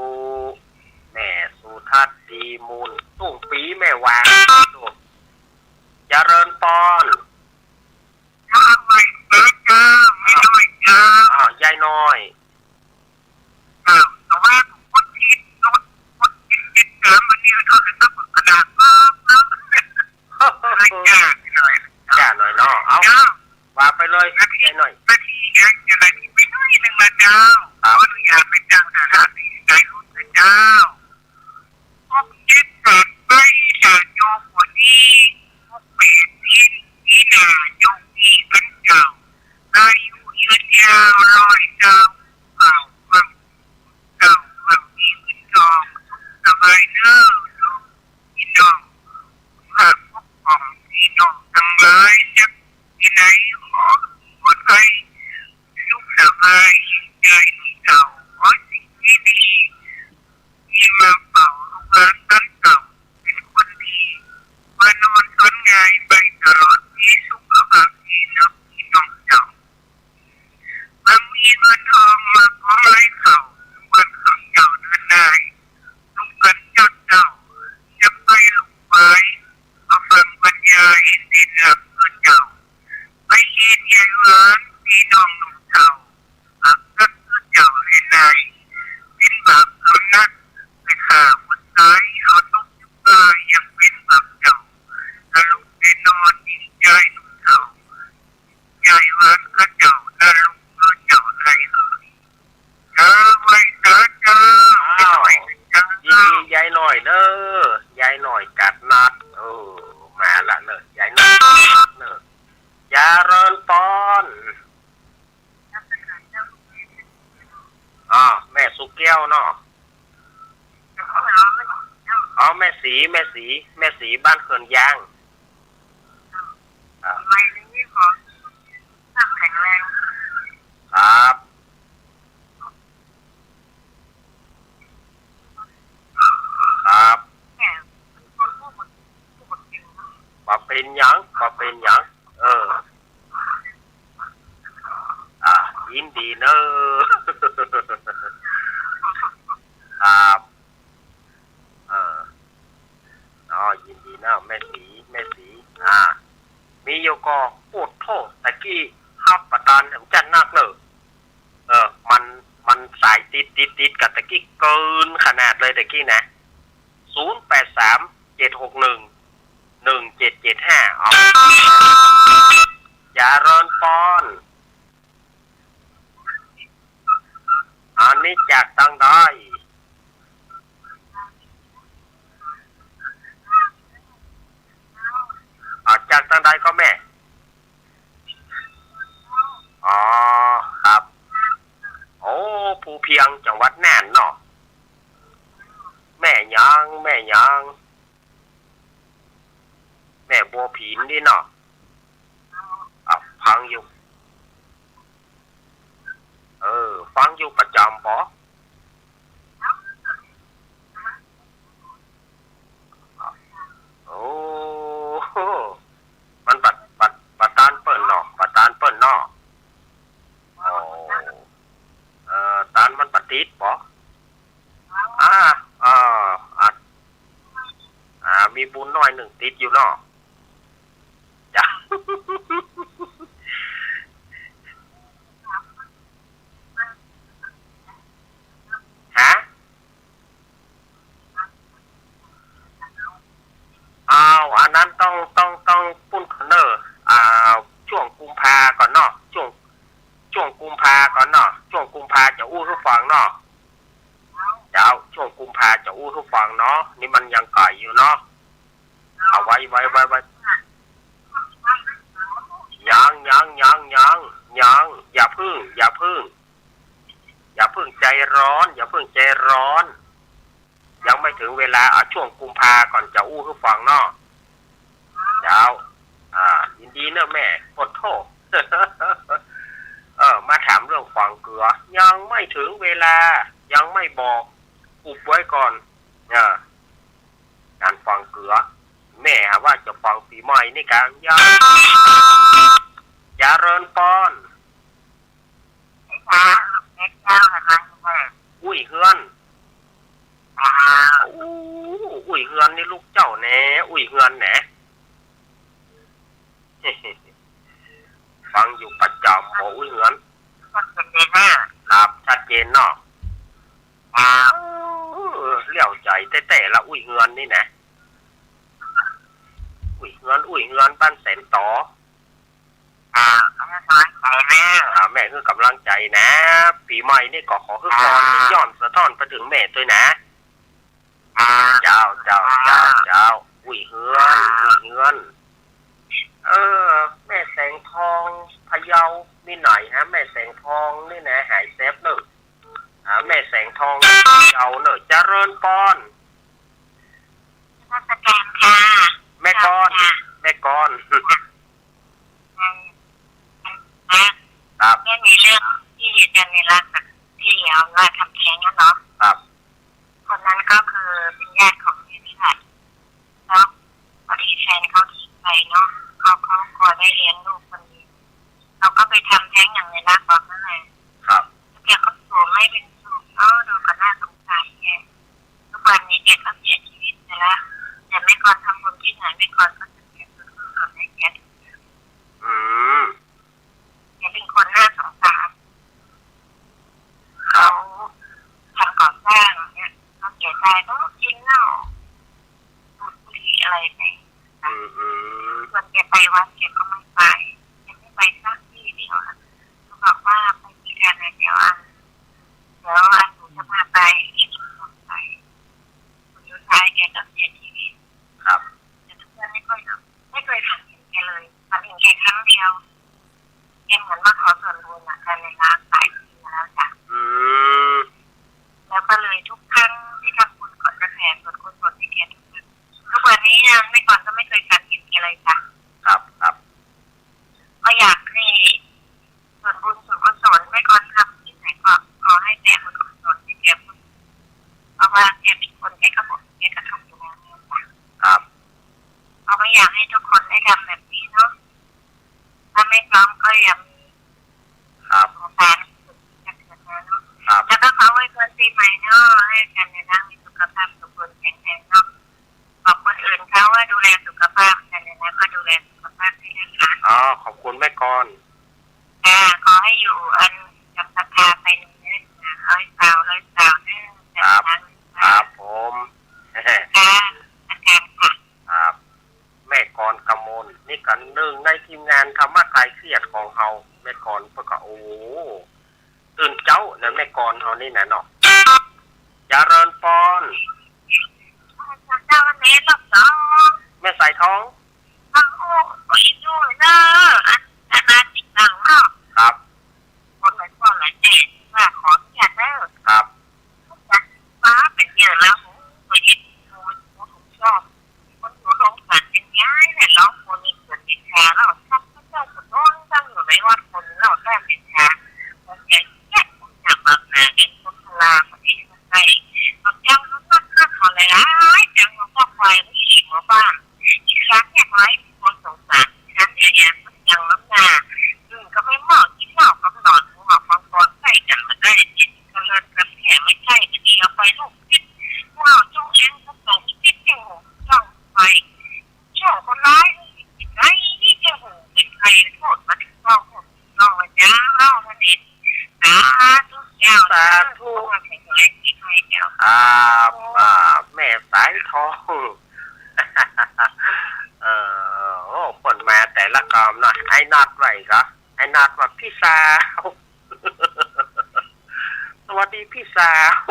แม่สุทัศน์ ดีมูล ตุ้งปี๋แม่วาง เจริญปอน เจ้า ไหว้เจ้า ยายน้อยเจ้า อ้าว ยายน้อย อ้าว แต่ว่าคนที่โดน คนที่ติดตามมันนี่เขาถึงต้องกดกระดาษมา มา จ้าหน่อย จ้าหน่อยเนาะ เอา เจ้า ว่าไปเลย นาที ยายน้อย นาทีนะ จะนาทีไปหน่อยหนึ่งนะเจ้า ครับ ขออนุญาตไปจ้างทหารที่นายรุ่นนะเจ้า หกเจ็ดแปดใบ ตาโยกว่านี้ หกแปดนี้ นี่นาโยกนี้อันเก่า อายุยืนยาวร้อยเก้า เก่า เก่า เก่า มีเงินทอง สบายเด้อลูกพี่น้อง ฝากปกป้องพี่น้องทั้งหลาย จักที่ไหนขอปลอดภัย สุขสบาย ยายหนุ่มเฒ่า ขอสิ่งดีๆ ที่มาเฝ้าลูกหลานหลานเฒ่า เป็นคนดี มานอนฝันง่ายไปตลอด มีสุขภาพดีเนาะพี่น้องเจ้า บ่มีเงินทองมาขอไหลเข้า วันของเจ้าเดินได้ ลูกกันเจ้าเจ้า จะไปลูกไป มาฟังบรรยาย เห็นดีนักเจ้า ไปเห็นยายหวาน พี่น้องหนุ่มเฒ่า หากรักเจ้าเห็นได้ เป็นบาปเอานัก ไปฆ่าคนตาย เอาตกยุคตาย ยังเป็นบาปเจ้า ถ้าลูกได้นอน ยายหนุ่มเฒ่า ยายหวานก็เจ้า ถ้าลูกเจ้าได้เอ่ย เออ ไหว้สาเจ้า อ้าว ไหว้สาเจ้า ยินดียายน้อยเด้อ ยายน้อยกาดนัด เออ มาละเน่อ ยายน้อยกาดนัดเน่อ เจริญปอน อ๋อ แม่สุแก้วเนาะ อ๋อ แม่ศรี แม่ศรี แม่ศรี บ้านเขื่อนยาง อ่า ครับ ครับ บ่เป๋นหยัง บ่เป๋นหยัง เออ อ่า ยินดีเน่อ ครับ เออ อ๋อ ยินดีเน่อ แม่ศรี แม่ศรี อ่า มีอยู่ก่อ โอ้โธ่ ตะกี้ฮับบ่ตัน จัดหนักเน่อ เออ มัน มันสายติด ติด ติดกับตะกี้ เกินขนาดเลยตะกี้นะ ศูนย์แปดสาม เจ็ดหกหนึ่ง หนึ่งเจ็ดเจ็ดห้า เอา เจริญปอน อันนี้จากตังใด อ่า จากตังใดก่อแม่ อ๋อ ครับ โอ้ ภูเพียง จังหวัดน่านเนาะ แม่หยัง แม่หยัง แม่บัวผินนี่เนาะ อ่ะ ฟังอยู่ เออ ฟังอยู่ประจ๋ำปอ โอ้ มันบ่ บ่ บ่ตันเปิ้นเนาะ บ่ตันเปิ้นเนาะ โอ้ เอ่อ ตันมันบ่ติดปอ อ่า อ่า อ่า อ่า มีบุญหน้อยนึ่งติดอยู่เนาะ จ้ะ ฮะ อ้าว อันนั้นต้อง ต้อง ต้องปู๊นก่อนเน่อ อ่า ช่วงกุมภาก่อนเนาะ ช่วง ช่วงกุมภาก่อนเนาะ ช่วงกุมภาจะอู้หื้อฟังเนาะ เจ้า ช่วงกุมภาจะอู้หื้อฟังเนาะ นี่มันยังไก๋อยู่เนาะ เอาไว้ ไว้ ไว้ ไว้ ยัง ยัง ยัง ยัง ยัง อย่าเพิ่ง อย่าเพิ่ง อย่าเพิ่งใจร้อน อย่าเพิ่งใจร้อน ยังไม่ถึงเวลา เอาช่วงกุมภาก่อนจะอู้หื้อฟังเนาะ เจ้า อ่า ยินดีเน่อแม่ ขอโทษ เออ มาถามเรื่องฝังเกือ ยังไม่ถึงเวลา ยังไม่บอก อุบไว้ก่อน เออ ก๋านฝังเกือ แม่หาว่าจะฝังปี๋ใหม่นี่กะ ยัง เจริญปอน อุ้ยเฮือน อู้ อุ้ยเฮือนนี่ลูกเจ้าแหน อุ้ยเฮือนแหน ฟังอยู่ประจ๋ำ บ่ อุ้ยเฮือน ครับ ชัดเจนเนาะ อ้าว เลี้ยวใจ๋แต๊ๆ ละ อุ้ยเฮือนนี่นะ อุ้ยเฮือน อุ้ยเฮือน บ้านแสนต๋อ อ่า หื้อกำลังใจ๋นะ อ่า แม่หื้อกำลังใจ๋นะ ปี๋ใหม่นี่ก็ขอหื้อพร อ่า ย้อนสะท้อนไปเถิงแม่ตวยนะ อ่า เจ้า เจ้า อ่า เจ้า เจ้า อุ้ยเฮือน อ่า อุ้ยเฮือน เออ แม่แสงทอง พะเยา มีไหนฮะ แม่แสงทองนี่นะ หายแซบเน่อ อ่า แม่แสงทอง พะเยาเน่อ เจริญปอน นมัสการค่ะ แม่กอน เจ้าค่ะ แม่กอน อืม ครับ แม่มีเรื่องที่อาจารย์ในรักที่เอาว่าทำแท้งนั่นเนาะ ครับ คนนั้นก็คือเป็นญาติของแม่นี่แหละ แล้วพอดีแฟนเขาทิ้งไปเนาะ เขา เขาก็ได้เลี้ยงลูกคนเดียว เขาก็ไปทำแท้งอย่างในรักบอกนั่นแหละ ครับ แกก็อยู่ไม่เป็นสุข เออ ดูก็น่าสงสารแก ทุกวันนี้แกก็เสียชีวิตไปละ แต่แม่กอนทำบุญที่ไหน แม่กอนก็จะเสียส่วนกุศลให้แกทุกอย่าง อืม แกเป็นคนน่าสงสาร ครับ เขาทำก่อสร้างเนี่ย เขาเสียใจ เขาก็กินเหล้า สูบบุหรี่อะไรไป อืม อืม ชวนแกไปวัด แกก็ไม่ไป แกไม่ไปสักทีเดียวอะ เขาบอกว่าไปด้วยกันนะ เดี๋ยวอัน เดี๋ยวอันหนูจะพาไป แกก็ไม่ยอมไป ผลสุดท้ายแกก็เสียชีวิต ครับ แต่ทุกวันไม่ค่อย ไม่เคยฝันเห็นแกเลย ฝันเห็นแกครั้งเดียว แกเหมือนมาขอส่วนบุญอะ แกเลยละหลายปีมาแล้วจ้ะ อืม แล้วก็เลยทุกครั้งที่ทำบุญก็จะแผ่ส่วนกุศลให้แกทุกครั้ง ทุกวันนี้ยัง แม่กอนก็ไม่เคยฝันเห็นแกเลยจ้ะ ครับ ครับ ก็อยากให้ส่วนบุญส่วนกุศล แม่กอนทำที่ไหนก็ขอให้แผ่บุญกุศลให้แก เพราะว่าแกเป็นคน แกก็บอก แกก็ทำอยู่แล้วจ้ะ ครับ ก็ไม่อยากให้ทุกคนได้ทำแบบนี้เนาะ ถ้าไม่พร้อมก็อย่ามี ครับ สงสาร ครับ แล้วก็ขออวยพรปีใหม่เนาะ ให้อาจารย์ในรักมีสุขภาพสมบูรณ์แข็งแรงเนาะ บอกคนอื่นเขาว่าดูแลสุขภาพ อาจารย์ในรักก็ดูแลสุขภาพด้วยนะคะ อ๋อ ขอบคุณแม่กอน ค่ะ ขอให้อยู่อันกับศรัทธาไปเรื่อยๆนะ ร้อยสาว ร้อยสาวเด้อ ครับ อาจารย์ในรัก ครับผม ค่ะ อาจารย์ค่ะ ครับ แม่กอนกมล นี่ก็หนึ่งในทีมงานธรรมะคลายเครียดของเฮา แม่กอนเปิ้นก็ โอ้ ตื่นเจ๊านะ แม่กอนเฮานี่นะเนาะ เจริญปอน เจ้า แม่สายทอง โอ้ โอ้ย อยู่เนอะ อัน อันมาติดหลังเนาะ ครับ คนหลายคนหลายแดนว่าขออนุญาตเด้อ ครับ ป้าเป็นเยอะแล้ว โอ้ย โอ้ย โอ้ย ชอบ คนอยู่โรงพยาบาลเป็นย้ายเนี่ย ร้องคนมีเกิดเป็นชาแล้ว ข้าพเจ้าก็นอนตั้งอยู่ในวัดคนเล่าได้เป็นชา คนใหญ่แยะคนอยากบางนาเนี่ย คนพลาคนนี้คนใด เขาเจ้านักนักเขาหลายๆ จังหวะพวกควายผู้หญิงมาบ้าน อีกครั้งเนี่ย เออ โอ้ เปิ้นมาแต่ละกำเนาะ ไอ้น็อตว่าก่อ ไอ้น็อตว่า "พี่สาว สวัสดีพี่สาว"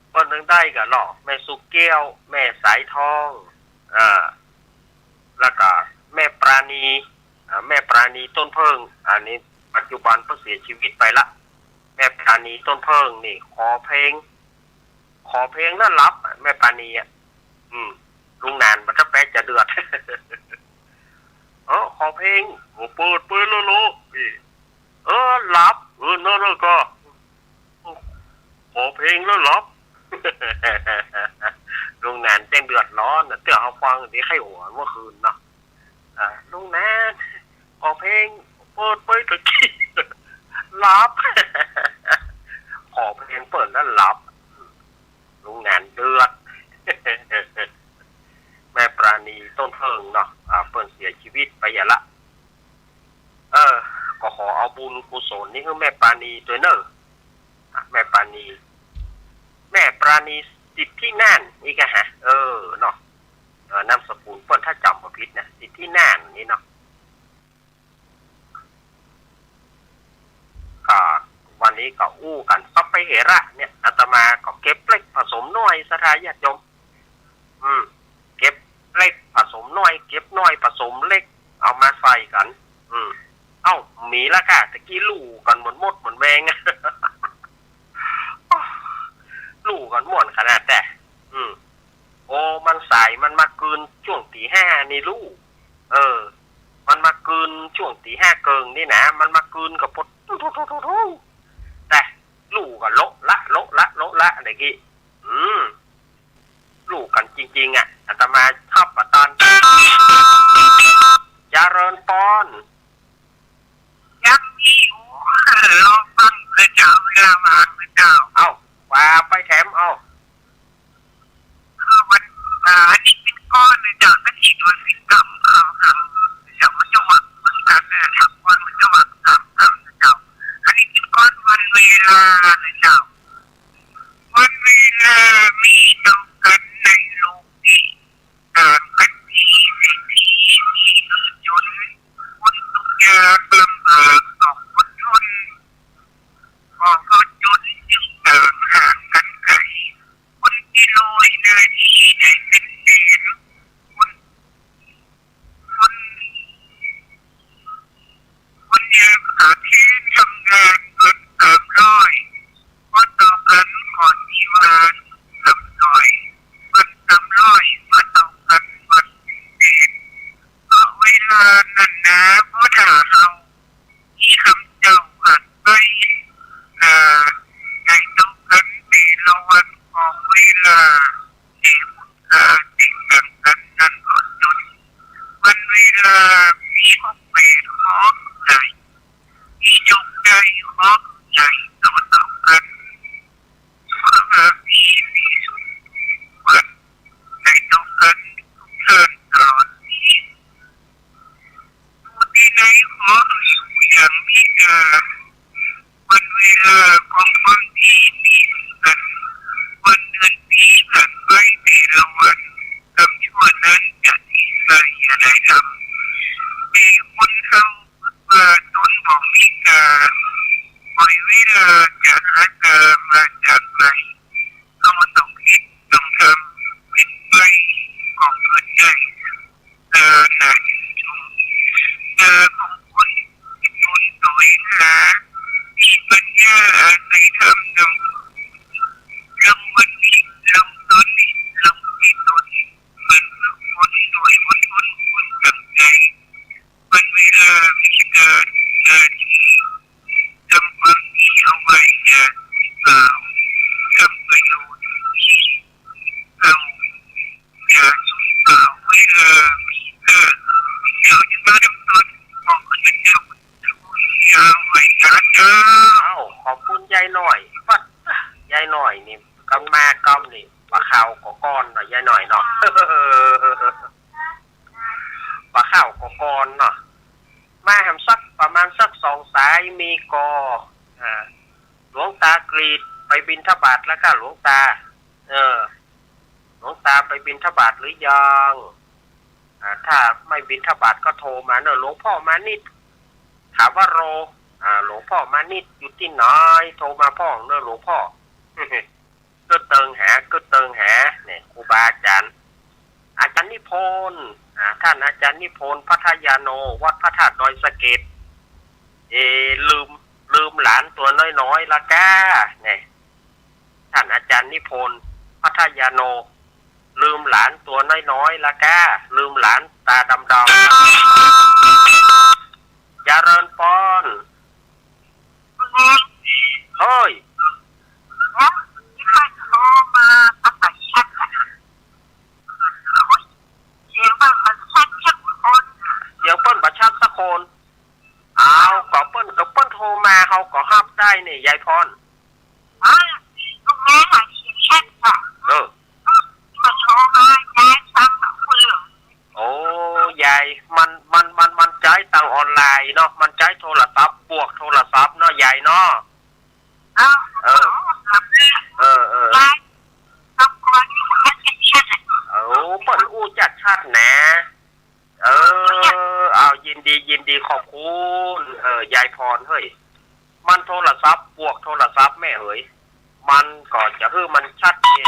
เปิ้นตึงได้ก่อเนาะ แม่สุแก้ว แม่สายทอง อ่า แล้วก็แม่ปราณี อ่า แม่ปราณีต้นเพิ่ง อันนี้ปัจจุบันเปิ้นเสียชีวิตไปละ แม่ปราณีต้นเพิ่งนี่ ขอเพลง ขอเพลงแล้วหลับอะ แม่ปราณีอะ อืม ลุงหนานบ่าจะแป๊จะเดือด เออ ขอเพลง โอ้ เปิด เปิดแล้วเหรอ เออ หลับ เออ นั่นแล้วก็ ขอเพลงแล้วหลับ ลุงหนานเจ้าเดือดร้อนน่ะ เตื้อเฮาฟังเดี๋ยวใค่หัวเมื่อคืนเนาะ อ่า ลุงหนาน ขอเพลง เปิดไปตะกี้ หลับ ขอเพลงเปิ้นแล้วหลับ ลุงหนานเดือด แม่ปราณีต้นเพิ่งเนาะ อ่า เปิ้นเสียชีวิตไปหยังละ เออ ก็ขอเอาบุญกุศลนี้หื้อแม่ปราณีตวยเน่อ อ่ะ แม่ปราณี แม่ปราณีสิทธิน่านนี่ก่อฮะ เออ เนาะ เออ นามสกุลเปิ้นถ้าจ๋ำบ่ผิดนะ สิทธิน่านนี่เนาะ ก็วันนี้ก็อู้กั๋นสัพเพเหระเนี่ย อาตมาก็เก็บเล็กผสมน้อย ศรัทธาญาติโยม อืม เก็บเล็กผสมน้อย เก็บน้อยผสมเล็ก เอามาใส่กั๋น อืม เอ้า มีละก่อ ตะกี้ลู่กั๋นหมดหมดเหมือนแมง ลู่กั๋นม่วนขนาดแต๊ อืม โอ้ มันสาย มันมากืนจ้วงตี๋ห้านี่ลู่ เออ มันมากืนจ้วงตี๋ห้าเกิ่งนี่นะ มันมากืนกับปด แต่ลู่กั๋นโละละ โละละ โละละ ตะกี้ อืม ลู่กั๋นจริงๆ อ่ะ อาตมาชอบประตอน เจริญปอน ยังมีอยู่ รอฟังนะเจ้า เวลาว่างนะเจ้า เอ้า ว่าไปแถม เอ้า คือมัน อ่า อันนี้เป๋นก้อนนะเจ้า มันสิโดนสิบกำ คำ คำ เจ้า มันจะหวังเหมือนกั๋นนะ สักวันมันจะหวังสามกำนะเจ้า อันนี้เป๋นก้อนวันเวลานะเจ้า วันเวลามีเต้ากั๋นในโลกนี้ ต่างกั๋นมีวิถี มีรถยนต์ คนทุกข์ยากลำบากต้องอดทน เพราะรถยนต์จึงต่างห่างกั๋นไกล คนที่รวยหน้าที่ได้เป๋นแสน คน คน คนยากขาดแคลนทำงานเงินสามร้อย พอเต้ากั๋นก็สิว่าสามร้อย เงินสามร้อย พอเต้ากั๋นก็สิเป๋นแสน เพราะเวลานั้นนา พอถ้าเฮามีคำเจ้าหันไป อ่า ในเต้ากั๋นแต่ละวันของเวลา แต่คุณค่าแตกต่างกั๋นนั้นก็จน วันเวลามีฮอกแปดฮอกใหญ่ มียกใหญ่ฮอกใหญ่เต้าๆกั๋น เมื่อมีมีสุขเปิ้นได้เต้ากั๋นทุกเทินตลอดนี้ อยู่ตี้ไหนขอหื้ออยู่อย่างมีเกียรติ วันเวลาของความดีมีเหมือนกั๋น วันเดือนปีผ่านไปแต่ละวัน กำชั่วนั้นจะดีไปอย่าได้ทำ แต่คนเฮาคิดว่าตนบ่มีค่า ปล่อยเวลาจะหาค่ามาจากไหน เฮาต้องคิดต้องทำ เป๋นไปของเปิ้นได้ เออ น่าชื่นชม เออ ของคนที่ตนแสวงหา มีปัญญาอาศัยธรรมนำ ลงบัณฑิต ลงตน ลงที่ตน เปิ้นฝึกฝนด้วยอดทน คนตั้งใจ๋ วันเวลามีเกียรติ หน้าที่ ทำความดีเอาไว้อย่าสูญเปล่า ทำประโยชน์ที่เก่าอย่าสูญเปล่า เวลามีค่า เจ้าจะมาดำตน บอกพระเจ้า เอาไว้นะเจ้า เอ้า ขอบคุณยายน้อย ปัด ยายน้อยนี่ กำมากำนี่ ปลาขาวก็ก้อนเนาะ ยายน้อยเนาะ ปลาขาวก็ก้อนเนาะ มาแหมสักประมาณสักสองสาย มีก่อ อ่า หลวงตากรีด ไปบิณฑบาตแล้วค่ะหลวงตา เออ หลวงตาไปบิณฑบาตหรือยัง อ่า ถ้าไม่บิณฑบาตก็โทรมาเนอะ หลวงพ่อมานิด ถาวโร อ่า หลวงพ่อมานิดอยู่ตี้ไหน โทรมาพ่องเนอะหลวงพ่อ กึ๊ดเติงหา กึ๊ดเติงหา เนี่ย ครูบาอาจ๋ารย์ อาจ๋ารย์นิพนธ์ อ่า ท่านอาจ๋ารย์นิพนธ์ ภัทยาโน วัดพระธาตุดอยสะเก็ด เอ ลืม ลืมหลานตั๋วน้อยๆ ละก้า เนี่ย ท่านอาจ๋ารย์นิพนธ์ ภัทยาโน ลืมหลานตั๋วน้อยๆ ละก้า ลืมหลานต๋าดำๆ เจริญปอน เฮ้ย เสียงเปิ้นบ่ชัดสักคน เสียงเปิ้นบ่ชัดสักคน อ้าว ก็เปิ้น ก็เปิ้นโทรมา เฮาก็ฮับได้นี่ ยายพร เออ โอ้ ยาย มัน มัน มัน มันใจ๊ตังออนไลน์เนาะ มันใจ๊โทรศัพท์ บวกโทรศัพท์เนาะ ยายเนาะ เออ เออ เออ เออ เปิ้นอู้จัดชัดนะ เออ เอา ยินดี ยินดี ขอบคุณ เออ ยายพร เฮ้ย มันโทรศัพท์ บวกโทรศัพท์แม่เหย มันก็จะหื้อมันชัดเจน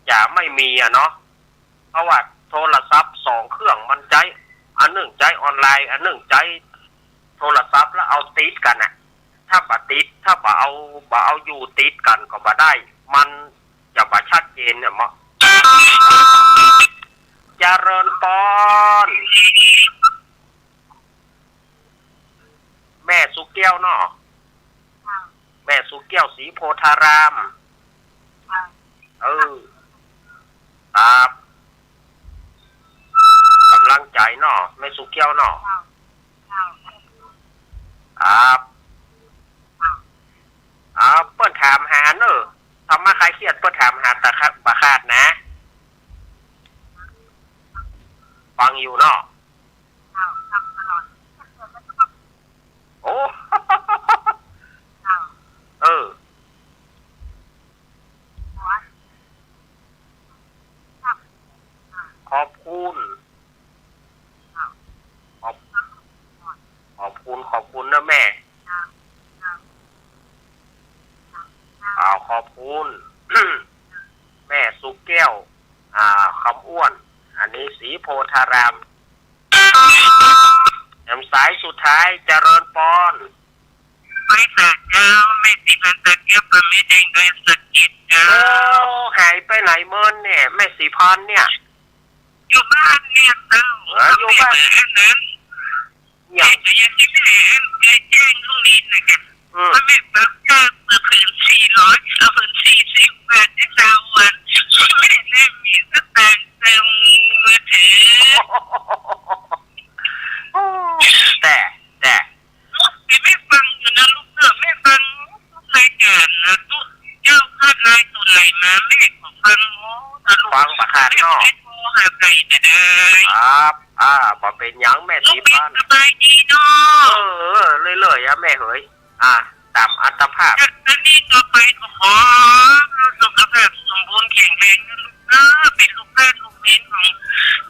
จะไม่มีอะเนาะ เพราะว่าโทรศัพท์สองเครื่องมันใจ๊ อันนึ่งใจ๊ออนไลน์ อันนึ่งใจ๊โทรศัพท์ แล้วเอาติดกั๋นน่ะ ถ้าบ่ติด ถ้าบ่เอา บ่เอาอยู่ติดกั๋นก็บ่ได้ มันจะบ่ชัดเจนเนี่ยเนาะ เจริญปอน แม่สุแก้วเนาะ แม่สุแก้ว ศรีโพธาราม เออ ครับ ก๋ำลังใจ๋เนาะ แม่สุแก้วเนาะ ครับ อ่า เปิ้นถามหาเนอะ ธรรมะคลายเครียด เปิ้นถามหาตะขะ บ่ขาดนะ ฟังอยู่เนาะ โอ้ เออ ขอบคุณ ขอบ ขอบคุณ ขอบคุณนะแม่ อ้าว ขอบคุณ แม่สุแก้ว อ่า คำอ้วน อันนี้ศรีโพธาราม แถมสายสุดท้าย เจริญปอน ไหว้สาเจ้า แม่ศรีพร ตะเกียบกับแม่แดงดอยสะเก็ดเจ้า โอ้ หายไปไหนเมินเนี่ย แม่ศรีพรเนี่ย อยู่บ้านเนี่ยเจ้า เออ อยู่บ้าน แม่เหมือนอันนั้น เนี่ย แม่ก็ยังจะแม่อันแกแจ้งลูกนิดนะจ๊ะ อืม ว่าแม่ปรับค่าเปิดผืนสี่ร้อย เอาผืนสี่สิบบาทได้สามวัน แม่แน่มีสตางค์เติมมือถือ แต่ แต่ แต่แม่ฟังอยู่นะลูกเนอะ แม่ฟังทุกรายการนะ ทุกเจ้าพลาดไลฟ์สดไหลมา แม่ก็ฟังหมดนะลูก ฟังบ่ขาดเนาะ แม่บ่ได้โทรหาใครจะได้ ครับ อ่า บ่เป๋นหยังแม่ศรีพร สบายดีเนาะ เออ เรื่อยๆ อะแม่เหย อ่า ต๋ามอัตภาพ จากนี้ต่อไปก็ขอสุขภาพสมบูรณ์แข็งแรงนะลูกเนอะ เป๋นลูกบ้านลูกเม้นของ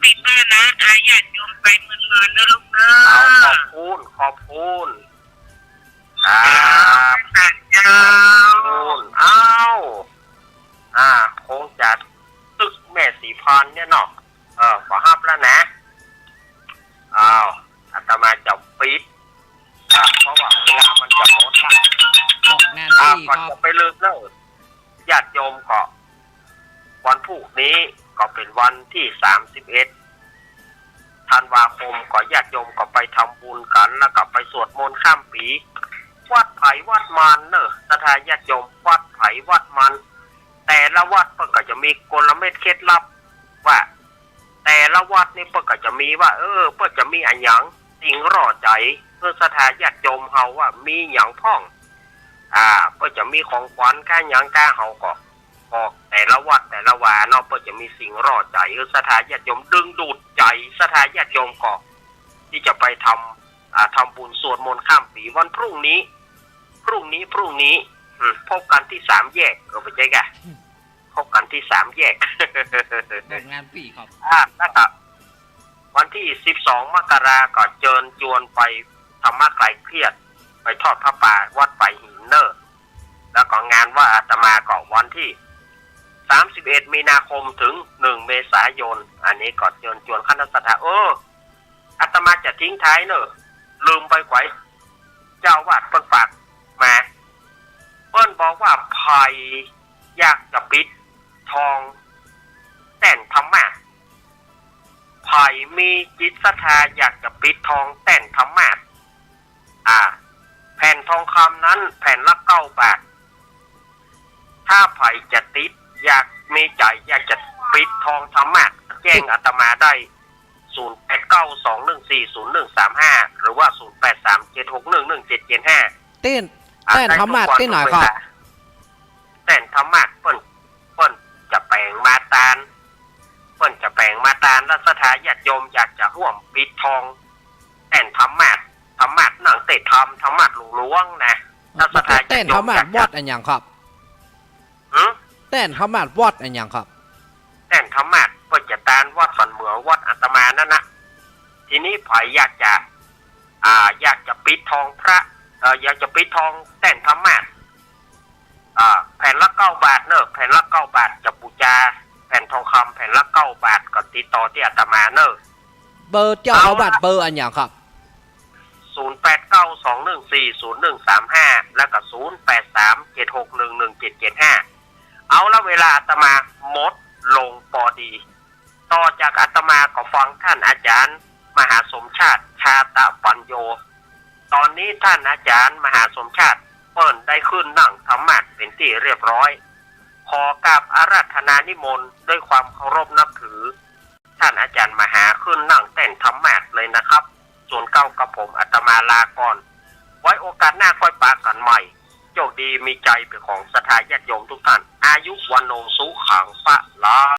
พี่เปิ้ลนะ อาญาติโยมไปเมินๆ นะลูกเนอะ เอา ขอบคุณ ขอบคุณ ครับ เจ้า ขอบคุณ อ้าว อ่า คงจะตึกแม่ศรีพรเนี่ยเนาะ เออ ขอฮับแล้วนะ อ้าว อาตมาจะปิด อ่า เพราะว่าเวลามันจะหมดละ บอกหน้าที่ อ่า ก่อน ครับ จะไปลืมเนอะ ญาติโยมก็ วันพูกนี้ก็เป๋นวันตี้สามสิบเอ็ดธันวาคม ก็ญาติโยมก็ไปทำบุญกั๋น แล้วก็ไปสวดมนต์ข้ามปี๋ วัดไผวัดมันเนอะ ศรัทธาญาติโยม วัดไผวัดมัน แต่ละวัดเปิ้นก็จะมีกลเม็ดเคล็ดลับว่า แต่ละวัดนี่เปิ้นก็จะมีว่า เออ เปิ้นจะมีอะหยัง สิ่งหล่อใจ๋ เปิ้นศรัทธาญาติโยมเฮาว่ามีหยังพ่อง อ่า เปิ้นจะมีของขวัญก้าหยังก้า เฮาก็บอกแต่ละวัดแต่ละวาเนาะ เปิ้นจะมีสิ่งหล่อใจ๋ เออ ศรัทธาญาติโยม ดึงดูดใจ๋ ศรัทธาญาติโยมก็ ตี้จะไปทำ อ่า ทำบุญสวดมนต์ข้ามปี๋วันพรุ่งนี้ พรุ่งนี้ พรุ่งนี้ อืม พบกั๋นตี้สามแยก เออ บ่ใจ้ก่ะ พบกั๋นตี้สามแยก เปิดงานปี้ครับ อ่า แล้วก็วันตี้สิบสองมกราก็เจิญจวนไปธรรมะคลายเครียด ไปทอดผ้าป่าวัดฝายหินเน่อ แล้วก็งานว่าอาตมาก็วันตี้สามสิบเอ็ดมีนาคมเถิงหนึ่งเมษายน อันนี้ก็เจิญจวนคณะศรัทธา เออ อาตมาจะทิ้งท้ายเน่อ ลืมไปไขว่ เจ้าอาวาสเปิ้นฝากมา เปิ้นบอกว่าใผอยากจะปิดทองแต้นธรรมะ ใผมีจิตศรัทธาอยากจะปิดทองแต้นธรรมะ อ่า แผ่นทองคำนั้นแผ่นละเก้าบาท ถ้าใผจะติด อยากมีใจ๋อยากจะปิดทองธรรมะ แจ้งอาตมาได้ ศูนย์แปดเก้า สองหนึ่งสี่ ศูนย์หนึ่งสามห้า หรือว่า ศูนย์แปดสาม เจ็ดหกหนึ่ง หนึ่งเจ็ดเจ็ดห้า แต้น อ่า แต้นธรรมะ ได้ทุกวัน ตี้ไหนครับ ทุกเวลา แต้นธรรมะ เปิ้น เปิ้นจะแป๋งมาตาน เปิ้นจะแป๋งมาตาน แล้วศรัทธาญาติโยมอยากจะฮ่วมปิดทอง แต้นธรรมะ ธรรมะนั่งเตธรรม ธรรมะหลวงๆ นะ แล้วศรัทธาญาติโยมอยากจะ แต้นธรรมะวัดอะหยังครับ หือ แต้นธรรมะวัดอะหยังครับ แต้นธรรมะเปิ้นจะตานวัดสันเหมือง วัดอาตมานั่นนะ ทีนี้ใผอยากจะ อ่า อยากจะปิดทองพระ เอ่อ อยากจะปิดทองแต้นธรรมะ อ่า แผ่นละเก้าบาทเน่อ แผ่นละเก้าบาท จะบู๋จาแผ่นทองคำแผ่นละเก้าบาท ก็ติดต่อตี้อาตมาเน่อ เบอร์เจ้าอาวาส เอาละ เบอร์อะหยังครับ ศูนย์แปดเก้า สองหนึ่งสี่ ศูนย์หนึ่งสามห้า แล้วก็ ศูนย์แปดสาม เจ็ดหกหนึ่ง หนึ่งเจ็ดเจ็ดห้า เอาละ เวลาอาตมาหมดลงปอดี ต่อจากอาตมาก็ฟังท่านอาจารย์มหาสมชาติ ชาตะปัญโญ ต๋อนนี้ท่านอาจารย์มหาสมชาติเปิ้นได้ขึ้นนั่งธรรมะเป๋นตี้เรียบร้อย ขอกราบอาราธนานิมนต์ด้วยความเคารพนับถือ ท่านอาจารย์มหาขึ้นนั่งแต้นธรรมะเลยนะครับ ส่วนเก่ากับผมอาตมาลาก่อน ไว้โอกาสหน้าค่อยปะกั๋นใหม่ โชคดีมีชัยเป๋นของศรัทธาญาติโยมทุกท่าน อายุวัณโณสุขังพลัง